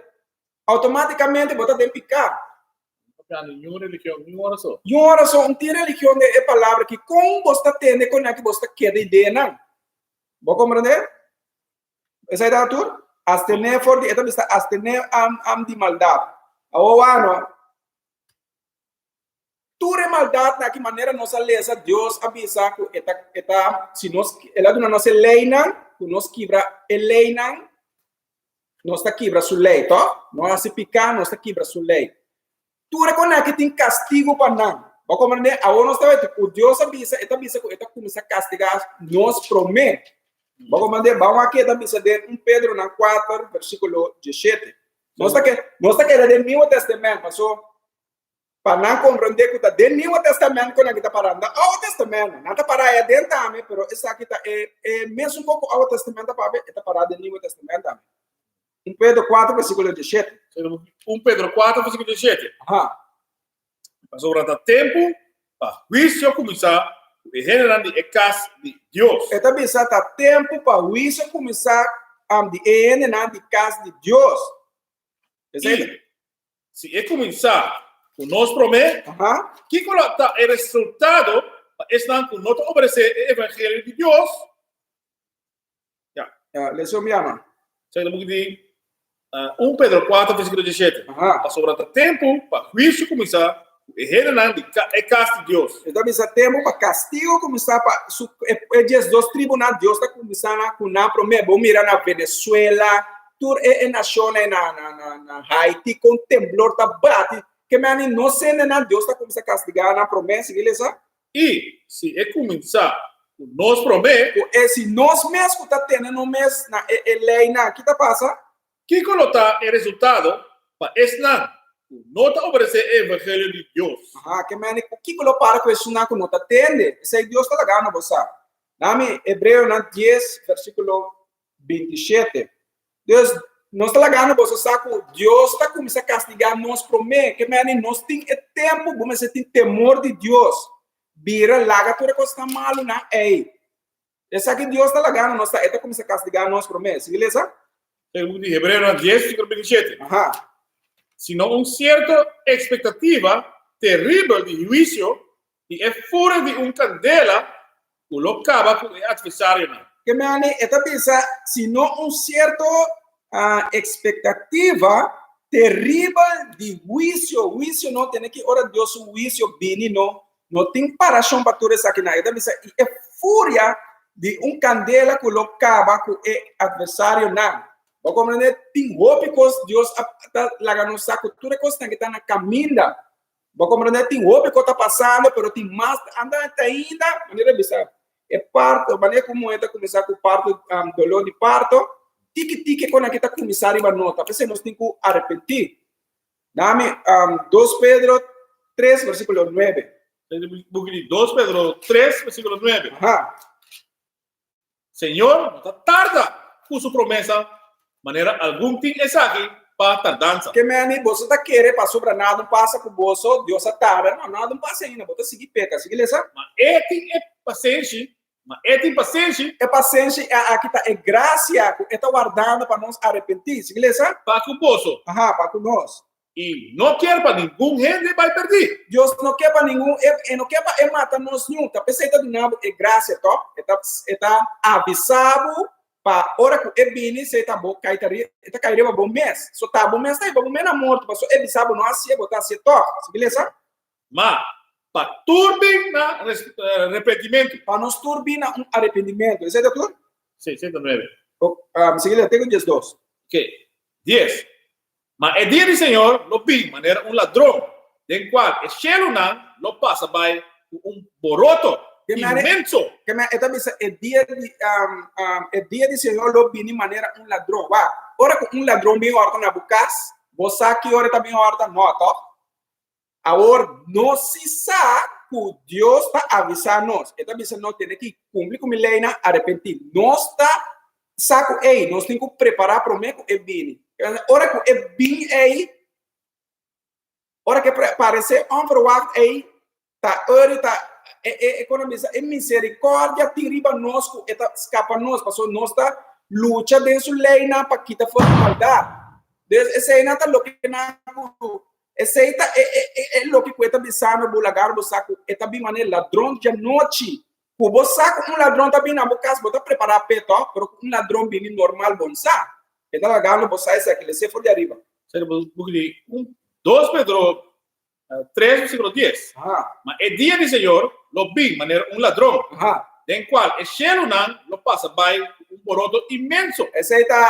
outomátikamente bo ta den piká. Papia niun religion, niun ora so. Niun ora so, un tin religion den e palabra ki kon bo ta tende kon aki bo ta keda ideanan. Bo komprendé? Esei ta tur? Astené for di, e ta bisa astené am am di maldat. Awor wano, tur e maldatnan aki manera nos a lesa, Dios a bisa ku e ta e ta si nos el a duna nos e leinan, ku nos kibra e leinan, Nos ta kibra su lei, tòg? Nos hasi piká, nos ta kibra su lei. Tur e konan aki tin kastigu pa nan. Bo komprendé? Awor nos ta wet ku Dios a bisa, e ta bisa ku e ta kuminsá kastigá nos promé. Bo komprendé? Ban wak e ta bisa den 1 Pedronan 4, versíkulo 17. Nos ta ke, nos ta keda den Nieuwe Testament, paso pa nan komprendé ku ta den Nieuwe Testament ku nan ta pará. Na Oude Testament, nan ta pará ei aden tambe, pero esaki ta e e mesun kos ku Oude Testament ta papia, e ta pará den Nieuwe Testament tambe. 1 Pedro 4 versíkulo 17. 1 Pedro 4 versíkulo 17. Aha. Pasobra ta tempu pa huisio kuminsá ku e hendenan di e kas di Dios. E ta bisa ta tempu pa huisio kuminsá di e hendenan di kas di Dios. Esei I Si e kuminsá ku nos promé, kiko lo ta e resultado pa esnan ku no ta obedesé e evangelio di Dios? Ya. Ya, lesa un biaha. Esaki ta buki di 1 Pedro 4, versíkulo 17. Pasobra ta tempu pa huisio kuminsá ku e hendenan di e kas di Dios. E ta bisa tempu pa kastigo kuminsá pa su e 12 tribunan Dios ta kuminsá na ku nan promé. Bo mira na Venezuela, Tur e e nashonnan na na na na Haiti kon temblor ta bati ke meni no sende nan Dios ta kuminsá kastigá nan promé sigui lesa. I si e kuminsá ku nos promé. Ku e si nos mes ku ta tene nos mes na e e leinan ki ta pasa? Kiko lo ta e resultado pa esnan ku no ta obedesé e evangelio di Dios? Aha, ke meni ku kiko lo para ku esunnan ku no ta tende? Esei Dios ta laga no bo sa. Nami Hebreonan 10 versíkulo 27. Dus, nos ta lagando boso sa ku Dios ta kuminsá kastigá nos promé. Ke meni nos tin e tempu, bo mester tin temor di Dios. Bira laga tur e kosnan malunan ei. Esaki Dios ta lagando nos sa, e ta kuminsá kastigá nos promé. Sigui lesa. E buki di Hebreonan 10, versíkulo 27. Aha. Sino un sierto ekspektativa teribel di huisio i e furia di un kandela ku lo kaba ku e atversarionan. Ke mane e ta bisa, sino un sierto ekspektativa teribel di huisio. Huisio no tene ki ora Dios su huisio bini no no tin parashon pa tur esakinan. E ta bisa i e furia di un kandela ku lo kaba ku e atversarionan. Bo komprendé? Tin hopi kos Dios a ta laga nos sa ku tur e kosnan ki ta na kaminda. Bo komprendé? Tin hopi kos ta pasando, pero tin mas anda te ainda, manera bisa, e parto, manera ku muhé ta kuminsá ku parto, doló di parto, tiki tiki e kosnan aki ta kuminsá riba nos. Ta p'esei nos tin ku arepentí. Dami 2 Pedro 3 versíkulo 9. Buki di 2 Pedro 3 versíkulo 9. Aha. Señor no ta tarda ku su promesa, manera algun tin esaki pa tardansa. Ke meni boso ta kere pasobra nada un pasa ku boso, Dios a tarda? No, nada un pasa ainda, bo ta sigui peka. Sigui lesa. Ma e tin e pasenshi, ma e tin pasenshi. E pasenshi aki ta e grasia ku e ta wardando pa nos arepentí. Sigui lesa. Pa ku boso. Aha, pa ku nos. I no kier pa ningun hende bai perdí. Dios no ke pa ningun, e no ke pa e mata nos niun. Ta p'esei ta duna bo e grasia, tòg? E ta, e ta avisá bo pa ora ku e bini, esei ta bo kai ta ri, e ta kai riba bo mes. So ta bo mes ta hiba bo mes na morto, pasobra e bisa bo no hasié, bo ta hasié tòg. Sigui lesa. Ma pa tur bin na repentimentu. Pa nos tur bin na un arepentimentu. Esei ta tur? Sí, esei ta nuebe. Sigui lesa, te ku diesdos. Oke, dies. Ma e dia di Señor lo bin manera un ladron, den cual e shelunan lo pasa bai cu un boroto inmenso. Ke men e ta bisa e dia di e dia di Señor lo bini manera un ladron. Wak, ora cu un ladron bin horta na bo cas, bo sa ki ora e ta bin horta? No, toch? Awor nos si sa ku Dios ta avisá nos. E ta bisa nos tene ki kumpli ku mi leinan, arepentí. Nos ta sa ku ei, nos tin ku prepará promé ku e bini. Ora ku e bin ei, ora ku e paresé onverwacht ei, ta ora ta e e e kon a bisa e miserikòrdia tin riba nos ku e ta skapa nos, pasobra nos ta lucha den su leinan pa kita for di maldat. Dus eseinan ta loke nan ku Esei ta e e e e loke ku e ta bisando bo lagar bo sa ku e ta bin manera ladron djanochi. Ku bo sa ku un ladron ta bin na bo kas bo ta prepará p'e tòg, pero ku un ladron bini normal bo no sa. E ta lagando bo sa esaki, les'é for di ariba. Esei ta buki di un dos Pedro tres versíkulo dies. Ma e dia di Señor lo bin manera un ladron. Den kual e shelunan lo pasa bai ku un boroto inmenso. Esei ta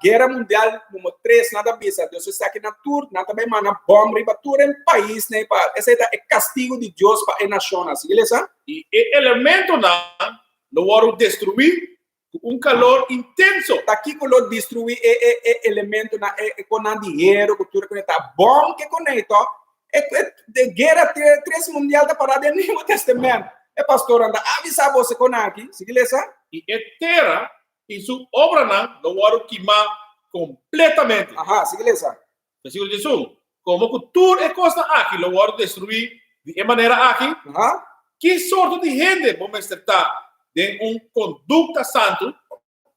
Guera Mundial Numero Tres, nan ta bisa. Dios esaki nan tur, nan ta bai manda bòm riba tur e paisnan pa esei ta e kastigu di Dios pa e nashonnan. Sigui lesa. I e elementonan lo wòrdu destruí ku un kalor intenso. Ta kiko lo destruí e e e elementonan, e e konan di hero ku tur e kone? Ta bòm ke kone tò? E e Guera Tres Mundial ta pará den Nuevo Testament. E pastornan ta avisá boso kon aki. Sigui lesa. I e tera i su obranan lo wòrdu kimá kompletamente. Aha, sigui lesa. Versíkulo diesun, Komo ku tur e kosnan aki lo wòrdu destruí di e manera aki, ki sorto di hende bo mester ta den un kondukta santu?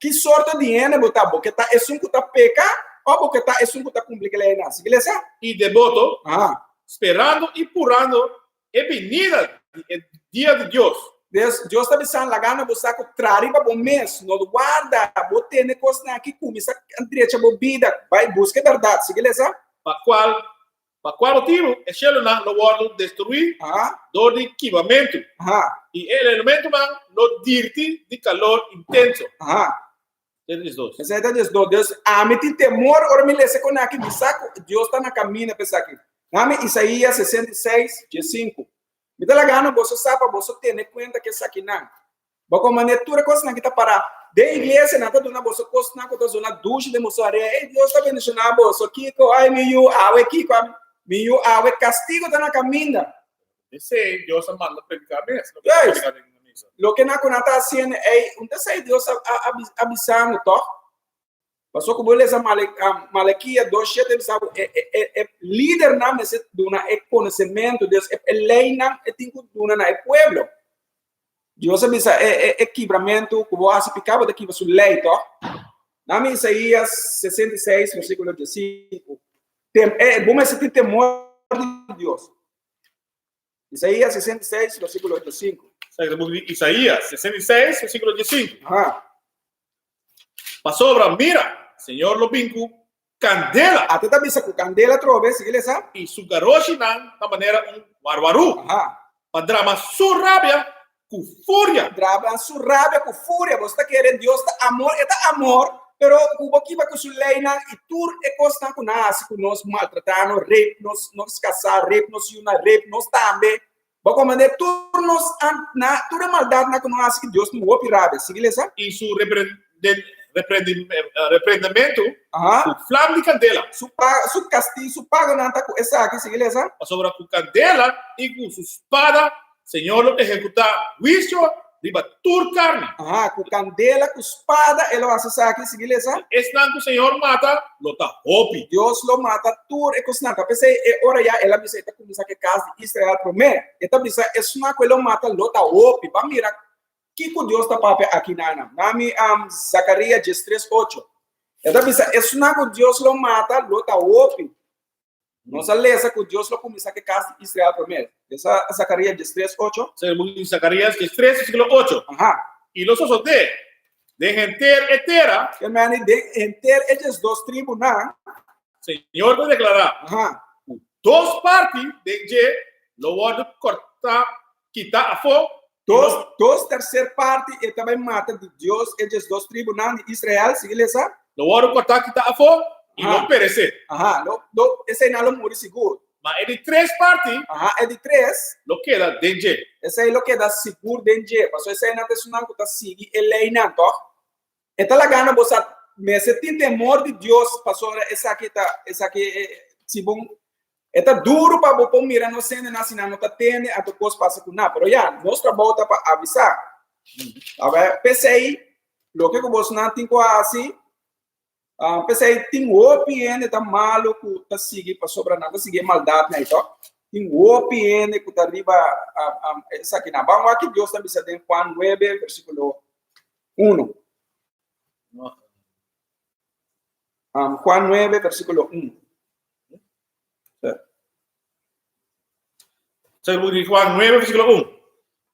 Ki sorto di hende bo ta? Bo ke ta esun ku ta peka òf bo ke ta esun ku ta kumpli ku e leinan? Sigui lesa. I deboto, sperando i purando e binida di e dia di Dios. Des, Dios ta bisa, Laga na bo sa ku tra riba bo mes, no warda bo tene kosnan aki, kuminsá drecha bo bida, bai buska e bèrdat. Sigui lesa. Pa kual Pa kua motibu e shelunan lo wòrdu destruí dor di kimamentu, i e elementunan lo dirti di kalor intenso? Esei ta diesdos. Esei ta diesdos. Dios, ami tin temor ora mi lesa kon aki, mi sa ku Dios ta na kaminda pa esaki. Nami Isaías 66, diesinku. Mi ta laga na boso sa pa boso tene kuenta ku esakinan. Bo kon manera tur e kosnan ki ta pará den iglesia, nan ta duna boso kosnan ku ta zona dushi den boso area. Ey, Dios ta bendishoná boso. Kiko? Ay, mi yu, awe kiko? Ay, mi yu, awe kastigo ta na kaminda. Esei Dios a manda prediká mes. Loke ta prediká den misa. Loke nan ku nan ta hasiendo, ey, un ta esei Dios a, a, a bisando, tòg? Pasobra ku bo lesa Malakia dos shete bisa ku e, e, e, e lidernan mester duna e konosementu, dus e, e leinan e tin ku duna na e pueblo. Dios a bisa e, e, e kibramentu ku bo hasi piká, bo ta kibra su lei, tòg? Nami Isaías 66, versíkulo 15. Tem, e, bo mester tin temor di Dios. Isaías 66, versíkulo 5. Isaías 66, versíkulo 15. Aha. Pasobra, mira, Señor lo bin ku kandela. Ata ta bisa ku kandela atrobe, sigui lesa. I su garoshinan ta manera un warwarú. Aha. Pa drama su rabia ku furia. Drama su rabia ku furia. Boso ta kere Dios ta amor? E ta amor. Pero ku bo kiba ku su leinan i tur e kosnan ku nan a hasi ku nos, maltratá nos, rape nos, nos kasá, rape nos yunan, rape nos tambe. Bo komprendé? Tur nos na tur e maldatnan ku nos a hasi ku Dios tin hopi rabia. Sigui lesa. I su reprendementu ku flam di kandela. Su su kasti, su pagonan ta ku esaki. Sigui lesa. Pasobra ku kandela i ku su spada Señor lo ehekutá huisio riba tur karni. Aha, ku kandela, ku spada e lo hasi esaki. Sigui lesa. I esnan ku Señor mata lo ta hopi. Dios lo mata tur e kosnan. Ta p'esei e ora ya el a bisa e ta kuminsá ku e kas di Israel promé. E ta bisa esnan ku e lo mata lo ta hopi. Ban mira kiko Dios ta papia aki nan. Nami Zakaria 13 ocho. E ta bisa esnan ku Dios lo mata lo ta hopi. Nos a lesa ku Dios lo kuminsá ku e kas di Israel promé. Lesa Zakarías 13, 8. Según Zakarías 13, versíkulo 8. Aha. I lo sosodé den henter e tera. Ke meni den henter e 12 tribunan. Señor ta deklará. Aha. Ku dos parti den dje lo wòrdu kòrtá, kitá afó. Dos, dos terser parti e ta bai mata di Dios e 12 tribunan di Israel. Sigui lesa. Lo wòrdu kòrtá kitá afó i lo peresé. Aha, lo, lo, eseinan lo muri sigur. Ma e di tres parti. Aha, e di tres. Lo keda den dje. Esei lo keda sigur den dje, pasobra eseinan ta esunnan ku ta sigui e leinan, tòg? E ta laga na bo sa mester tin temor di Dios pasobra esaki ta esaki si bo e ta duru pa bo por mira nos hendenan si nan no ta tende anto kos pasa ku nan pero ya nos trabou ta pa avisa awe p'esei loke ku bosnan tin ku hasi p'esei tin hopi hende ta malu ku ta sigui pasobra nan ta sigui e maldatnan ei tok tin hopi hende ku ta riba esakinan ban wak ki Dios ta bisa den Juan 9 versikulo 1. Juan 9, versíkulo 1. Según di Juan 9, versíkulo 1.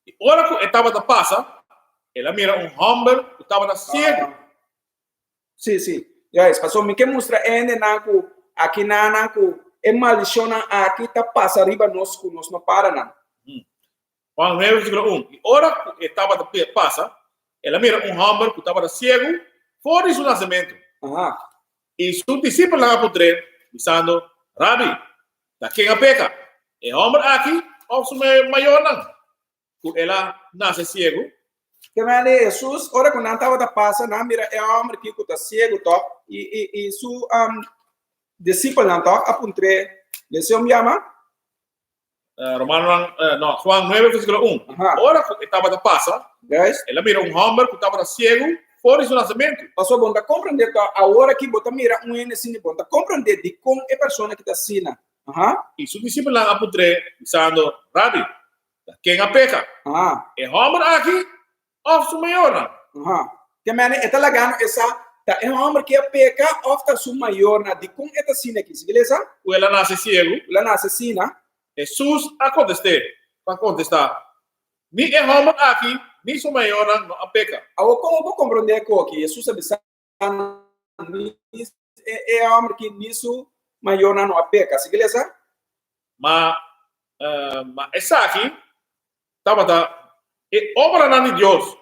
I ora ku e tabata pasa, el a mira un hòmber ku tabata siegu. Sí, sí. Juist. Pasobra mi ke mustra hendenan ku akinanan ku e maldishonnan aki ta pasa riba nos ku nos no para nan. Juan 9, versíkulo 1. I ora ku e tabata pasa, el a mira un hòmber ku tabata siegu for di su nasementu. I su disipelnan a puntr'é, bisando, Rabi, ta ken a peka, e hòmber aki òf su mayornan, ku el a nase siegu? Te mende Hesus, ora ku nan tabata pasa, nan a mira e hòmber aki ku ta siegu tòg, i su disipelnan tòg a puntr'é, Lese un yama? Romanonan, no, Juan 9, versíkulo 1. Ora ku e tabata pasa, el a mira un hòmber ku tabata siegu for di su nasementu. Pasobra bo no ta komprendé ku awor aki bo ta mira un hende asina, bo no ta komprendé dikon e persona aki ta asina. I su disipelnan a puntr'é, bisando, Rabi, ta ken a peka, e hòmber aki òf su mayornan? Te mene e ta lagando e sa ta e hòmber ki a peka òf ta su mayornan. Dikon e ta asina aki? Sigui lesa. Ku el a nase siegu. Ku el a nase asina. Hesus a kontest'é, a kontestá, Ni e hòmber aki ni su mayornan no a peka. Awor komo bo komprondé ku aki Hesus a bisa ni e hòmber aki ni su mayornan no a peka? Sigui lesa. Ma ma esaki tabata e obranan di Dios.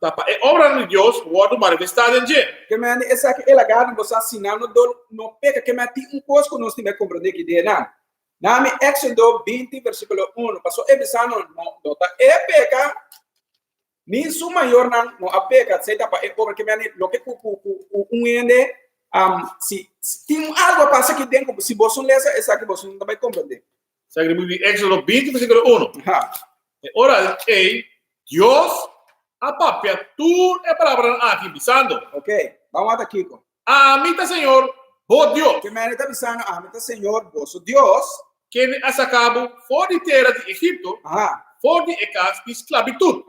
Ta pa e obranan di Dios wòrdu manifestá den dje. Ke mende esaki el a gana bo sa si nan no dor no peka ke mende tin un kos ku nos tin bai komprondé ki den nan. Nami Éxodo 20 versíkulo 1 paso e bisa no no ta e peka ni su mayornan no a peka esei ta pa e obra ke mende loke ku ku ku un hende si tin algu a pasa aki den ku si boso lesa esaki boso no ta bai komprondé. Esaki ta di Éxodo 20 versíkulo 1. E ora ei Dios a papia tur e palabranan aki, bisando. Ok, ban wak ta kiko. Ami ta Señor, bo Dios. Ke mene ta bisando, Ami ta Señor, boso Dios. Kende a saka bo for di tera di Egipto, for di e kas di sklabitut.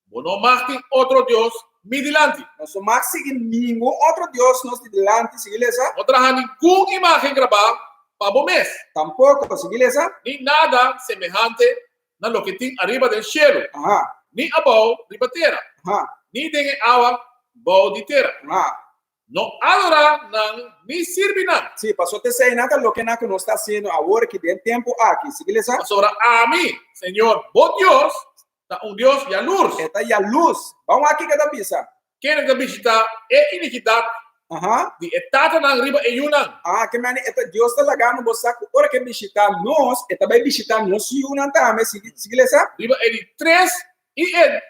Bo no mag tin otro dios mi dilanti. Nos no mag sigui ningun otro dios nos di dilanti. Sigui lesa. No traha ningun imágen grabá pa bo mes. Tampoko. Sigui lesa. Ni nada semehante na loke tin ariba den shelu, ni abou riba tera, ni den e awa bou di tera. No adorá nan ni sirbi nan. Sí, pasobra t'esei nan ta loke nan ku nos ta hasiendo awor aki den tempu aki. Sigui lesa. Pasobra ami, Señor bo Dios, ta un Dios yalurs. E ta yalurs. Ban wak kiko e ta bisa. Kende ta bishitá e inikidat di e tatanan riba e yunan. Ah, ke mane e ta Dios ta laga no bo sa ku ora ke bishitá nos, e ta bai bishitá nos yunan tambe. Sigui, sigui lesa. Riba e di tres i e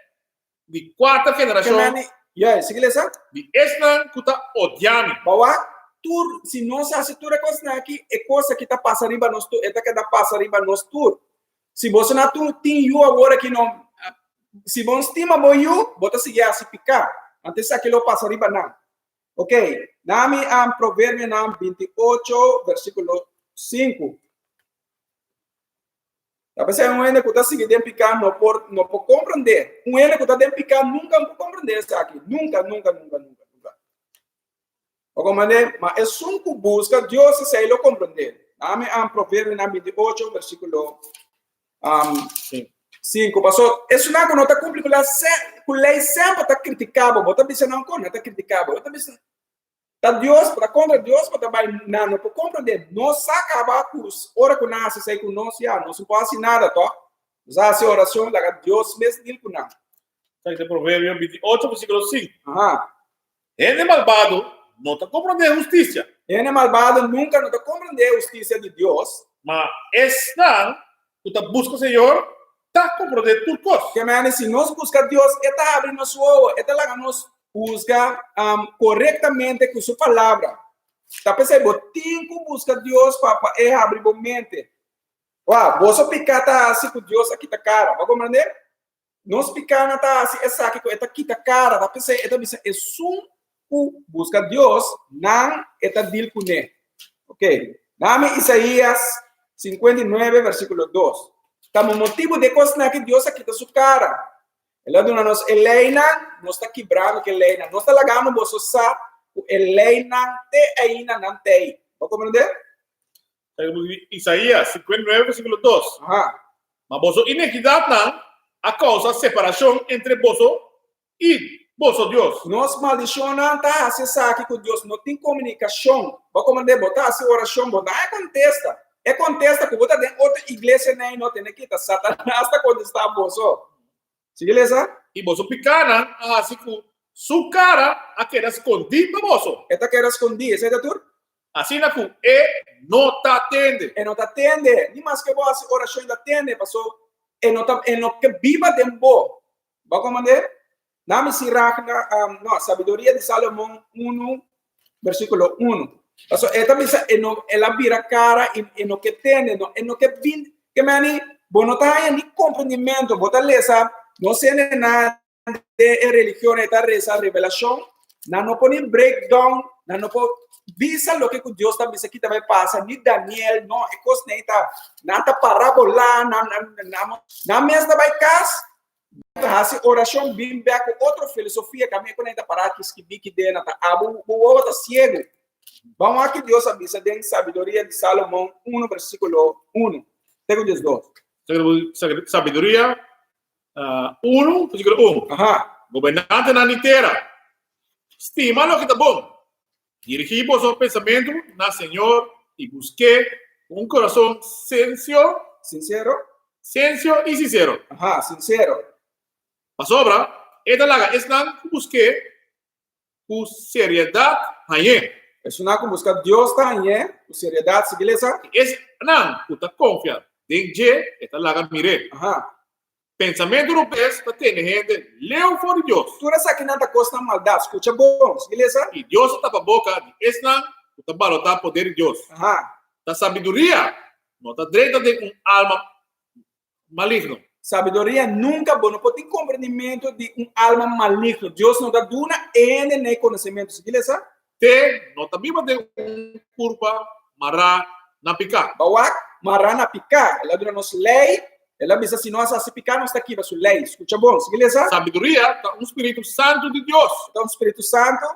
di kuater generashon. Ke mane, ya, sigui lesa. Di esnan ku ta odia mi. Bo wak, tur, si nos hasi tur e kosnan aki, e kos aki ta pasa riba nos tur, e ta keda pasa riba nos tur. Si boso na tur tin yu awor aki no, si bo stima bo yu, bo ta sigui hasi piká. Anto esaki lo pasa riba nan. Ok, nami am Proverbionan 28, versíkulo 5. Ta p'esei un hende ku ta sigui den piká no por no por komprendé. Un hende ku ta den piká nunka no por komprendé esaki. Nunka, nunka, nunka, nunka, nunka. Bo komprendé? Ma esun ku buska Dios esei lo komprendé. Dame am Proverbionan 28 versíkulo 5. Paso esunnan ku no ta kumpli ku lei ku lei semper ta kritiká bo. Bo ta bisa nan kon? Nan ta kritiká bo. Bo ta bisa ta Dios, bo ta kontra Dios, bo ta bai nan no por komprendé. Nos sa kaba ku ora ku nan hasi esei ku nos ya nos no por hasi nada tòg. Nos a hasi orashon laga Dios mes dil ku nan. Esaki ta Proverbio 28 versíkulo 5. Aha. Hende malbado no ta komprondé hustisia. Hende malbado nunka no ta komprondé hustisia di Dios. Ma esnan ku ta buska Señor ta komprondé tur kos. Ke manera si nos buska Dios, e ta habri nos wowo, e ta laga nos husga korektamente ku su Palabra. Ta p'esei bo tin ku buska Dios pa pa e habri bo mente. Wak, boso piká ta hasi ku Dios a kita kara. Bo a komprondé? Nos pikánan ta hasi esaki ku e ta kita kara, ta p'esei e ta bisa esun ku buska Dios, nan e ta dil kuné. Ok, dame Isaías 59 versíkulo 2. Ta mo motibu di e kosnan aki Dios a kita su kara. El a duna nos e leinan, nos ta kibrando ku e leinan. Nos ta lagando boso sa ku e leinan te ainda nan t'ei. Bo komprendé? Isaías 59 versíkulo 2. Aha. Ma boso inekidatnan a kousa separashon entre boso i boso Dios. Nos maldishonnan ta hasi esaki ku Dios no tin komunikashon. Bo komprendé? Bo ta hasi orashon, bo no haña kontesta. E kontesta ku bo ta den otro iglesianan ei no tene kita. Satanas ta kontestá boso. Sigui lesa. I boso pikánan a hasi ku su kara a keda skondí pa boso. E ta keda skondí. Esei ta tur? Asina ku e no ta tende. E no ta tende. Ni maske bo hasi orashon e ta tende, paso e no ta e no ke biba den bo. Bo a komprendé? Nami Sirach na, no, Sabiduria di Salomon unu, versíkulo unu. Paso e ta bisa e no el a bira kara i e no ke tende, no e no ke bin ke meni bo no ta haña ni komprendimentu, bo ta lesa no sende na den e religion e ta resa revelashon, nan no por ni break down, nan no por bisa loke ku Dios ta bisa ki ta bai pasa, ni Daniel, no, e kosnan ei ta nan ta parabolá, nan nan nan mes ta bai kas ta hasi orashon bin bek ku otro filosofia kaminda ku nan ta para ki skibí ki dena ta abo bo wowo ta siegu. Ban wak ki Dios a bisa den Sabiduria di Salomon 1 versíkulo 1 te ku 12. Sabiduria 1 versíkulo 1. Aha. Gobernantenan di tera, stima loke ta bon. Dirigí boso pensamentu na Señor i busk'é ku un kurason sensio. Sinsero. Sensio i sinsero. Aha, sinsero. Pasobra e ta laga esnan ku busk'é ku seriedat hañ'é. Esunnan ku buska Dios ta hañ'é ku seriedat. Sigui lesa. I esnan ku ta konfia den dje, e ta laga mir'é. Aha. Pensamentu robes ta tene hende leu for di Dios. Tur esakinan ta kosnan maldat. Skucha bon. Sigui lesa. I Dios ta tapa boka di esnan ku ta balotá poder di Dios. Aha. Ta sabiduria no ta drenta den un alma maligno. Sabiduria nunka bo no por tin komprendimentu di un alma maligno. Dios no ta duna hende n'e konosementu. Sigui lesa. Te no ta biba den un kurpa mará na piká. Bo wak mará na piká. El a duna nos lei. El a bisa si nos hasi piká nos ta kibra su lei. Skucha bon. Sigui lesa. Sabiduria ta un spiritu santu di Dios. E ta un spiritu santu.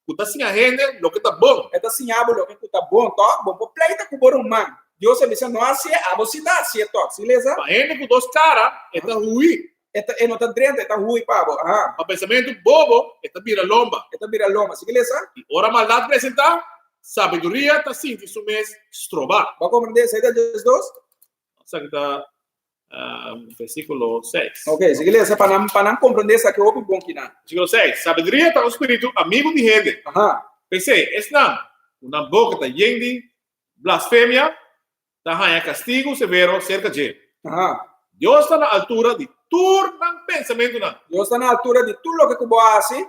Ku ta siña hende loke ta bon. E ta siña bo loke ku ta bon, tòg? Bo por pleita ku bo ruman. Dios a bisa no hasié, abo si ta hasié, tòg? Sigui lesa. Pa hende ku dos kara e ta hui. E ta, e no ta drenta, e ta hui pa bo. Aha. Pa pensamentu bobo, e ta bira lomba. E ta bira lomba. Sigui lesa. I ora maldat presentá, sabiduria ta sinti su mes strobá. Bo a komprendé esei ta 12? Esaki ta. Versíkulo 6. Ok, sigui lesa pa nan, pa nan komprendé esaki hopi bon kinan. Versíkulo 6. Sabiduria ta un spiritu amigu di hende. Aha. P'esei, esnan ku nan boka ta yen di blasfemia ta haña kastigu severo serka dje. Aha. Dios ta na altura di tur nan pensamentunan. Dios ta na altura di tur loke ku bo a hasi.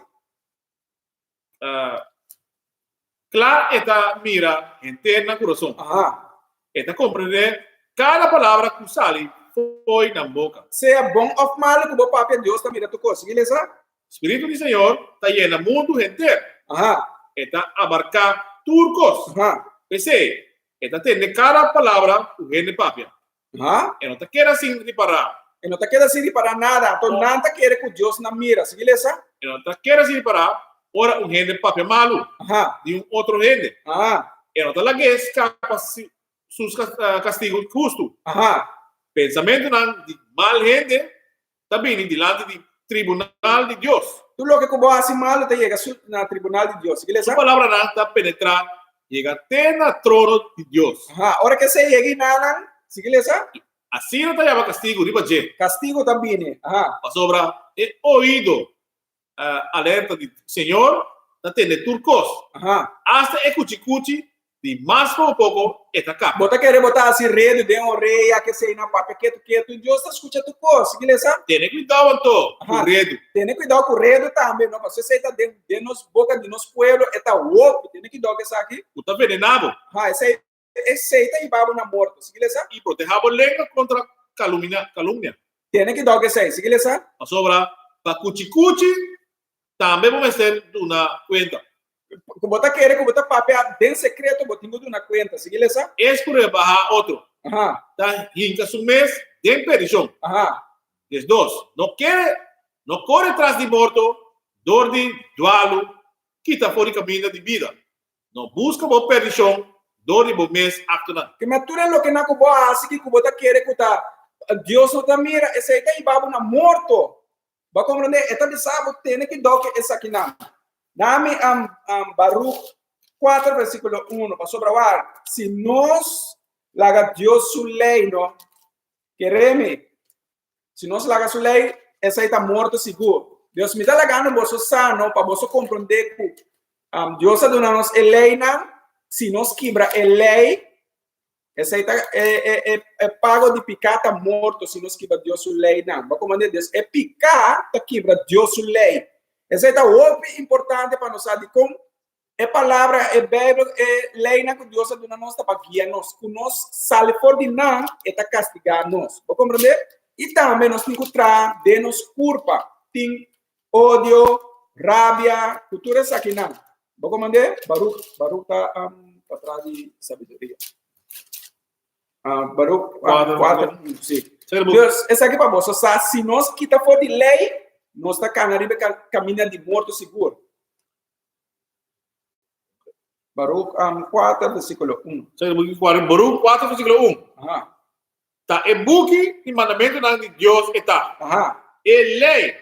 Kla e ta mira henter nan kurason. Aha. E ta komprendé kada palabra ku sali fo'i nan boka. Sea bon òf malu ku bo papia, Dios ta mira tur kos. Sigui lesa. Spiritu di Señor ta yena mundu henter. Aha. E ta abarká tur kos. Aha. P'esei, e ta tende kada palabra ku hende papia. Ha? E no ta keda sin ripará. E no ta keda sin ripará nada. Anto nan ta kere ku Dios nan mira. Sigui lesa. E no ta keda sin ripará ora un hende papia malu Aha. di un otro hende. Aha. E no ta lag'é skapa su kastigu hustu. Aha. Pensamentunan di mal hende ta bini dilanti di tribunal di Dios. Tur loke ku bo hasi malu ta yega su na tribunal di Dios. Sigui lesa. Su palabranan ta penetrá yega te na trono di Dios. Aha, ora ku esei yega i nanan, sigui lesa. Asina ta yama kastigu riba dje. Kastigu ta bini. Aha. Pasobra e oido alerta di Señor ta tende tur kos. Aha. Asta e kuchikuchi di mas poko poko e ta kap. Bo ta kere bo ta hasi redu den orea kesei nan papia ketu ketu. Dios ta skucha tur kos. Sigui lesa. Tene kuidou anto ku redu. Tene kuidou ku redu tambe no pasobra esei ta den den nos boka di nos pueblo e ta hopi. Tene kuidou ku esaki. Ku ta venená bo. Aha, esei esei ta hiba bo na morto. Sigui lesa. I protehá bo lenga kontra kalumnia kalumnia. Tene kuidou ku esei. Sigui lesa. Pasobra pa kuchikuchi Tambe bo mester duna kuenta. Ku bo ta kere ku bo ta papia den sekreto, bo tin ku duna kuenta. Sigui lesa. Es ku rebahá otro. Aha. Ta hinka su mes den perdishon. Aha. 12. No kere, no kore tras di morto dor di dualu kita for di kaminda di bida. No buska bo perdishon dor di bo mes aktonan. Kima tur e lokenan ku bo a hasi ki ku bo ta kere ku ta Dios no ta mira, esei ta hiba bo na morto. Bo a komprendé? E ta bisa bo tene kuidou ku esakinan. Dami Baruk 4 versíkulo 1, pasobra wak, si nos laga Dios su lei, no, kere mi, si nos laga su lei, esei ta morto sigur. Dios, mi ta lagando boso sa, no, pa boso komprendé ku Dios a duna nos e leinan, si nos kibra e lei, Esei ta e, e, e, e pago di piká ta morto si nos kibra Dios su leinan. Bo komandé Dios, e piká ta kibra Dios su lei. Esei ta hopi importante pa nos sa dikon e palabra, e Bijbel, e leinan ku Dios a duna nos ta pa guia nos. Ku nos sali for di nan, e ta kastigá nos. Bo komprendé? I tambe nos tin ku traha den nos kurpa. Tin odio, rabia, ku tur esakinan. Bo komandé? Baruk, Baruk ta um, patras di sabiduria. Baruk 4, sí. Dus, esaki pa boso sa, si nos kita for di lei, nos ta kana riba kaminda di morto sigur. Baruk um, 4, versíkulo 1. Baruk 4, versíkulo 1. Aha. Ta e buki di mandamentunan di Dios e ta. Aha. E lei,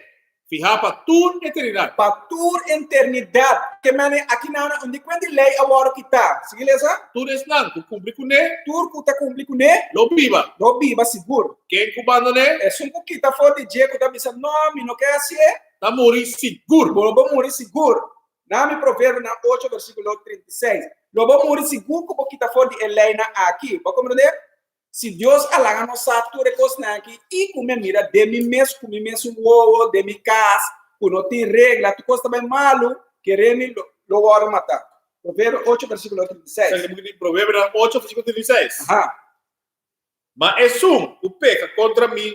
fihá pa tur eternidat. Pa tur eternidat. Ke mene aki nana un di kuen di lei a wòrdu kitá. Sigui lesa. Tur esnan ku kumpli kuné. Tur ku ta kumpli kuné. Lo biba. Lo biba sigur. Ken ku bandon'é. Esun ku kita for di dje ku ta bisa, No, mi no ke hasié. Ta muri sigur. Bo lo muri sigur. Na mi Proverbionan 8 versíkulo 36. Lo bo muri sigur ku bo kita for di e leinan aki. Bo komprendé? Si Dios a laga nos sa tur e kosnan aki i ku mi a mira den mi mes ku mi mesun wowo den mi kas ku no tin regla, tur kos ta bai malu, kere mi lo wòrdu matá. Proverbio 8 versíkulo 36. Proverbionan 8 versíkulo 36. Aha. Ma esun ku peka kontra mi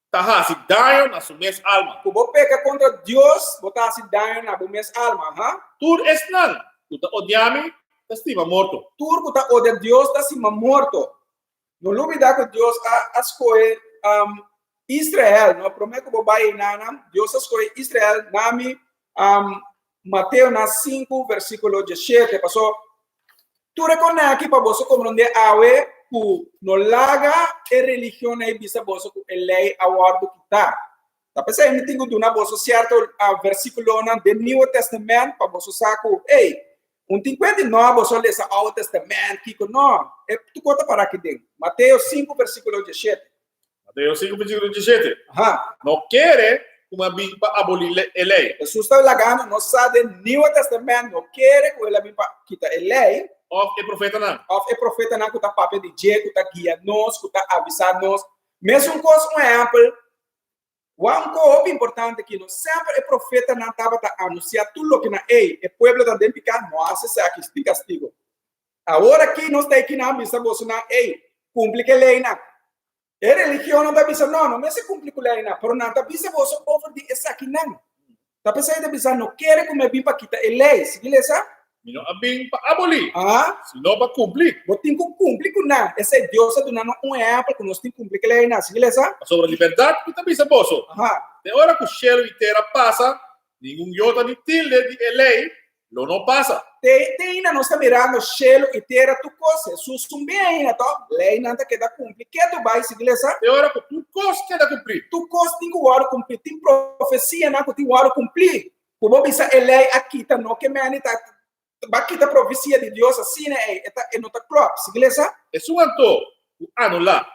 ta hasi daño na su mes alma. Ku bo peka kontra Dios, bo ta hasi daño na bo mes alma. Aha. Tur esnan ku ta odia mi ta stima morto. Tur ku ta odia Dios ta stima morto. No lubidá ku Dios a a skohe Israel, no? Promé ku bo bai einanan, Dios a skohe Israel na mi Mateo na 5 versíkulo 17. Paso tur e kosnan aki pa boso komprondé awe ku no laga e religion ei bisa boso ku e lei a wòrdu kitá. Ta p'esei mi tin ku duna boso sierto versíkulonan den Nieuwe Testament pa boso sa ku, ey, un tin kuenta di no boso lesa Oude Testament, kiko no, e tur kos ta para aki den. Mateo 5 versíkulo 17. Mateo 5, versíkulo 17. Aha. No kere ku mi a bin pa abolí e lei. Hesus ta lagando nos sa den Nieuwe Testament, no kere ku el a bin pa kita e lei. Òf e profetanan. Òf e profetanan ku ta papia di dje, ku ta guia nos, ku ta avisá nos. Mesun kos, un ehèmpel, Wak un koho hopi importante aki, no semper e profetanan tabata anunsiá tur loke nan, Ey, e pueblo ta den piká, no hasi esaki, tin kastigo. Awor aki nos ta aki nan bisa bosonan, Ey, kumpli ku e leinan. E religionnan ta bisa, No, no mester kumpli ku leinan, pero nan ta bisa boso over di esakinan. Ta p'esei ta bisa, No kere ku mi a bin pa kita e lei. Sigui lesa. Mi no a bin pa abolí, sino pa kumpli. Bo tin ku kumpli ku nan. Esei Dios a duna nos un ehèmpel ku nos tin kumpli ku leinan. Sigui lesa. Pasobra di bèrdat mi ta bisa boso, te ora ku shelu i tera pasa, ningun yota ni tilde di e lei lo no pasa. Te te ainda nos ta mirando shelu i tera tur kos. Hesus un bin ainda to. Leinan ta keda kumpli. Ketu bai, sigui lesa. Te ora ku tur kos keda kumplí. Tur kos tin ku wòrdu kumplí. Tin profesianan ku tin wòrdu kumplí. Ku bo bisa e lei a kita no ke meni ta ba kita profesia di Dios asina ei. E ta e no ta klòp. Sigui lesa. Esun anto ku anulá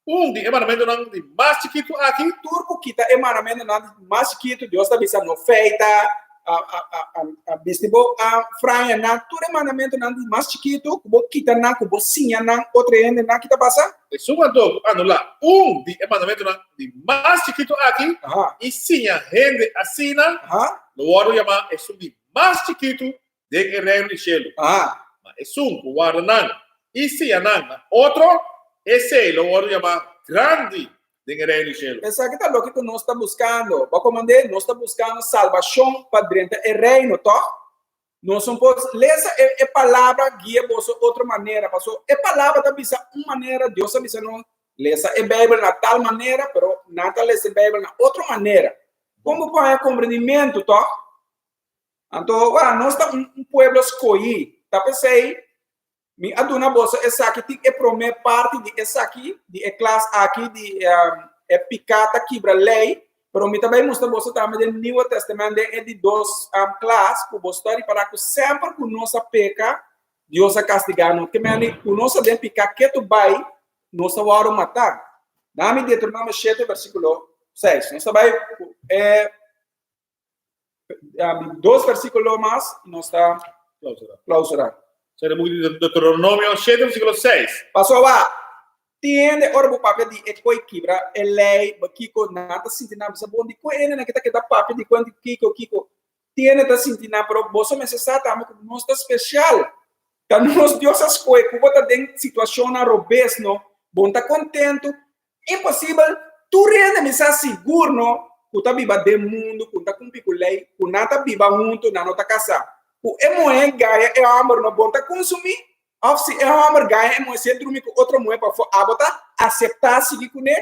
un di e mandamentunan di mas chikitu aki. Tur ku kita e mandamentunan di mas chikitu, Dios ta bisa, no feita, a bisti bo frañanan, tur e mandamentunan di mas chikitu ku bo kita nan, ku bo siña nan otro hendenan, ki ta pasa? Esun anto ku anulá un di e mandamentunan di mas chikitu aki i siña hende asina, lo wòrdu yamá esun di mas chikitu den e Reino di shelu. Ma esun ku warda nan i siña nan na otro, esei lo wòrdu yamá grandi den e Reino di shelu. Esaki ta loke ku nos ta buskando. Bo komand'é, nos ta buskando salbashon pa drenta e Reino, tòg? Nos no por lesa e palabra guia boso otro manera, pasobra e palabra ta bisa un manera, Dios a bisa nos lesa e Beibel na tal manera, pero nan ta lesa e Beibel na otro manera. Kon bo por haña komprendimentu, tòg? Anto, wak, nos ta un pueblo skohí. Ta p'esei mi a duna boso esaki, tin e promé parti di esaki, di e klas aki, di e piká ta kibra lei, pero mi ta bai mustra boso tambe den Nieuwe Testament, den e di dos klas, ku boso ta ripará ku semper ku nos a peka, Dios a kastigá nos. Ke mende ku nos a den piká ketu bai, nos ta wòrdu matá. Nami Deuteronomio shete versíkulo seis. Nos ta bai ku e Dos versículo mas y nos ta clausura. Sera buki di Deuteronomio 7 versículo 6. Pasobra tin hende ora bo papia di e koi kibra e lei, bo kiko nan ta sinti nan bisa bon di kue hende nan ke ta keda papia di kuen di kiko kiko. Tin hende ta sinti nan pero boso mester sa tambe ku nos ta spesial. Ta nos Dios a skohe ku bo ta den situashonnan robes no, bo no ta kontentu. Imposibel, tur hende mi sa sigur no ku ta biba den mundu ku ta kumpli ku lei ku nan ta biba huntu nan no ta kasá. Ku e muhé gaña e hòmber no bon ta kunsumí òf si e hòmber gaña e muhé si e drumi ku otro muhé pafó abo ta aseptá sigui kuné?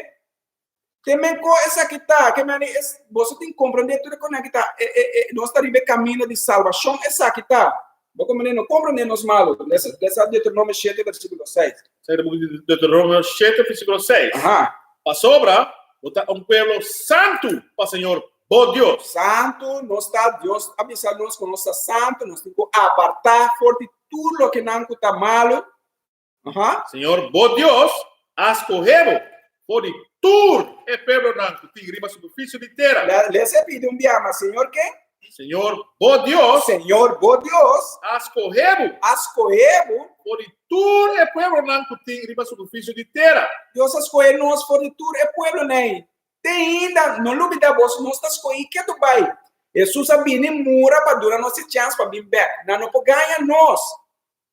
Te men ko esaki ta ke meni es boso tin komprendé tur e konan ki ta e e e nos ta riba e kaminda di salbashon esaki ta. Bo komprendé no komprendé nos malu. Lesa lesa Deuteronomio shete versíkulo seis. Sa di buki di Deuteronomio shete versíkulo seis. Aha. Pasobra bo ta un pueblo santu pa Señor bo Dios. Santu nos ta, Dios a bisa nos ku nos ta santu, nos tin ku apartá for di tur lokenan ku ta malu. Aha. Señor bo Dios a skohe bo for di tur e pueblonan ku tin riba superfisio di tera. Lesa e pidi un biaha, ma Señor ken? Señor bo Dios. Señor bo Dios. A skohe bo. A skohe bo. For di tur e pueblonan ku tin riba superfisio di tera. Dios a skohe nos for di tur e pueblonan ei. Te ainda, no lubida boso, nos ta skohi ketu bai. Hesus a bini mura pa duna nos e chèns pa bin bèk. Nan no por gaña nos.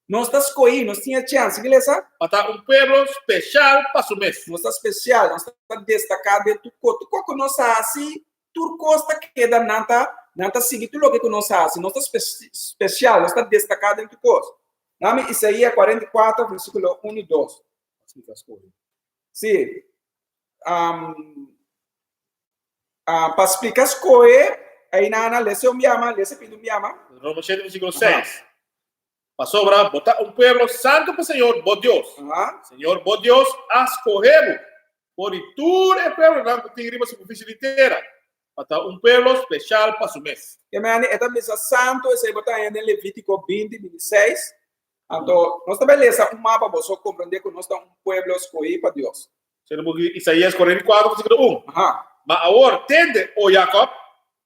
Nos ta skohí, nos tin e chèns. Sigui lesa. Pa ta un pueblo speshal pa su mes. Nos ta spesial, nos ta destaká den tur kos. Tur kos ku nos hasi, tur kos ta keda, nan ta, nan ta sigui tur loke ku nos hasi. Nos ta spesial, nos ta destaká den tur kos. Dame Isaías 44, versíkulo 1 i 2. Sí. Um, uh, pa splika skohe, aí na lesa un biama, lesa pidi un biama. Romanos 7, versíkulo 6. Pasobra bo ta un pueblo santu pa Señor bo Dios. Señor bo Dios a skohe bo for di tur e pueblonan ku tin riba superfisie di tera, pa ta un pueblo speshal pa su mes. Ke mende e ta bisa santu, esei bo ta haña den Levítiko 20, 26. Anto, nos ta bai lesa un mapa, boso komprendé ku nos ta un pueblo skohí pa Dios. Sendo buki Isaías 44, versículo 1. Aha. Ma awor, tende, o Jacob.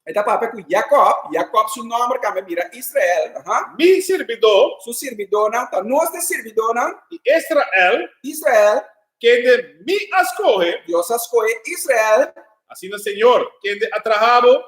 E ta papia ku Jacob. Jacob su nòmber kambia bira Israel. Aha. Mi sirbidó. Su sirbidónan, ta nos ta e sirbidónan. I Israel. Israel. Kende mi a skohe. Dios a skohe Israel. Asina Señor, kende a traha bo,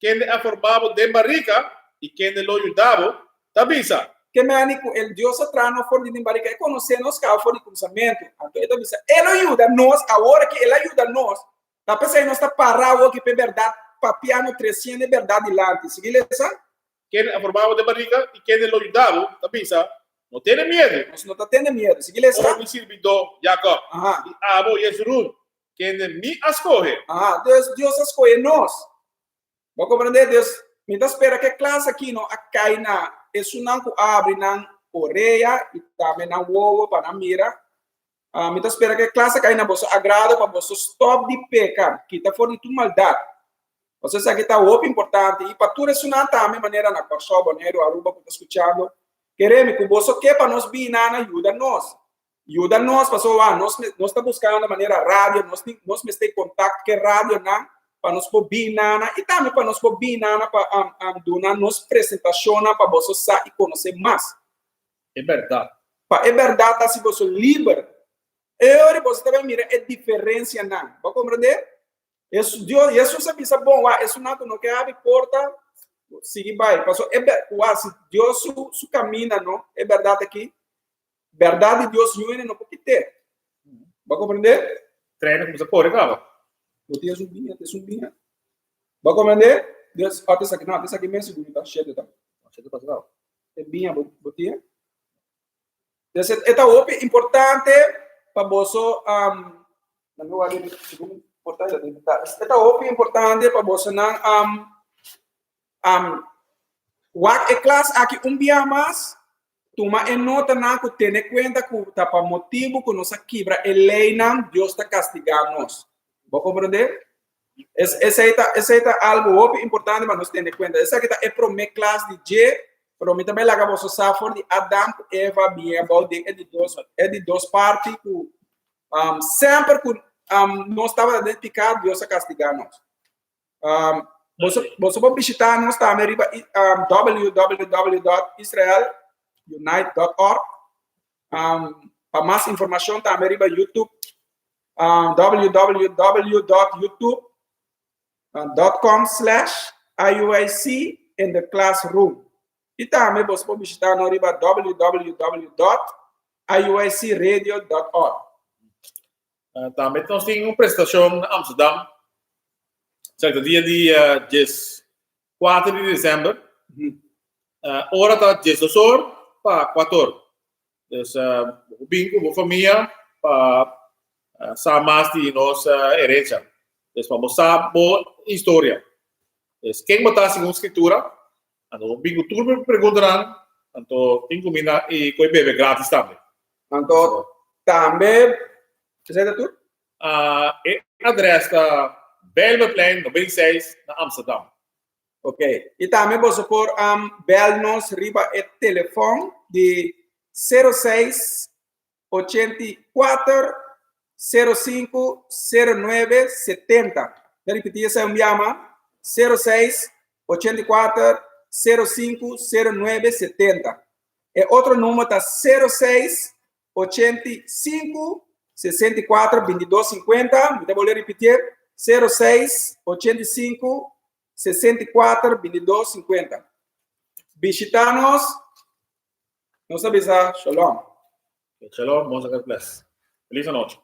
kende a forma bo den barika i kende lo yuda bo, ta bisa. Ke meni ku el Dios a traha nos for di den barika, e konosé nos kaba for di kuminsamentu. Anto e ta bisa, E lo yuda nos, awor aki el a yuda nos. Ta p'esei nos ta para awor aki p'e bèrdat, papiando, tresiendo e bèrdat dilanti. Sigui lesa. Kende a forma bo den barika i kende lo yuda bo, ta bisa, No tene miedu. Nos no ta tene miedu. Sigui lesa. O mi sirbidó Jakòb, i abo, Jesurun, Kende mi a skohe. Aha, dus Dios a skohe nos. Bo komprendé? Dus mi ta spera ku e klas aki no a kai na esunnan ku a habri nan orea i tambe nan wowo pa nan mira. Mi ta spera ku e klas a kai na boso agrado pa boso stòp di peka, kita for di tur maldat. Pasobra esaki ta hopi importante i pa tur esunnan tambe manera na Kòrsou, Boneiru, Aruba ku ta skuchando. Kere mi ku boso ke pa nos bini nan yuda nos. Yuda nos pasobra nos nos ta buskando manera radio nos tin nos mester kontakt ku e radionan pa nos por bin nana i tambe pa nos por bin nana pa duna nos presentashonnan pa boso sa i konosé mas. E bèrdat. Pa e bèrdat hasi boso liber. E ora boso ta bai mira e diferensianan. Bo a komprendé? Dios, Hesus a bisa bon wak esunnan ku no ke habri porta sigui bai pasobra e wak si Dios su su kaminda no e bèrdat aki Berdad di Dios niun hende no por kit'é. Bo a comprendé? Trein a kuminsá kore kaba. Bo tin esun biña, tin esun biña. Bo a comprendé? Dios, ot esaki, no, esaki mes sigur ta, shete ta. Shete pasa kaba. E biña bo, bo tin? Des e ta hopi importante pa boso, um, nan mi wak segun por ta, e ta hopi importante pa boso nan, um, um, wak e klas aki un bia mas, Tuma e notanan ku tene kuenta ku ta pa motibu ku nos a kibra e leinan, Dios ta kastigá nos. Bo komprendé? Esei ta, esei ta algu hopi importante pa nos tene kuenta. Esaki ta e promé klas di dje, pero mi ta bai laga boso sa for di Adam ku Eva bien abou den e di dos, e di dos parti ku um, semper ku um, nos tabata den piká, Dios a kastigá nos. Um, boso, boso por bishita nos tambe riba um, www.israelunite.org. Um, pa mas informashon tambe riba YouTube um, www.youtube.com slash IUIC in the classroom. I tambe boso por bishita nos riba www.iuicradio.org. Tambe nos tin un presentacion na Amsterdam. Esaki ta dia di dies kuater di december. Ora ta diesdos or pa kuater or. Dus bo por bin ku bo famia pa sa mas di nos herencia. Dus pa bo sa bo historia. Dus ken bo ta segun scritura? Anto bo bin ku tur bo preguntanan. Anto tin kuminda i koe bebe gratis tambe. Anto tambe, esei ta tur? E adres ta Bijlmerplein 96 na Amsterdam. Ok. I tambe boso por bel nos riba e telefon di 06 84 05 09 70. Ta ripití esei un bia mas, 06 84 05 09 70. E otro number ta 06 85 64 22 50. Mi ta bolbe repitié, 06 85 64 22 50. Bishita nos, nos ta bisa shalom. Shalom, Most God bless. Feliz anochi.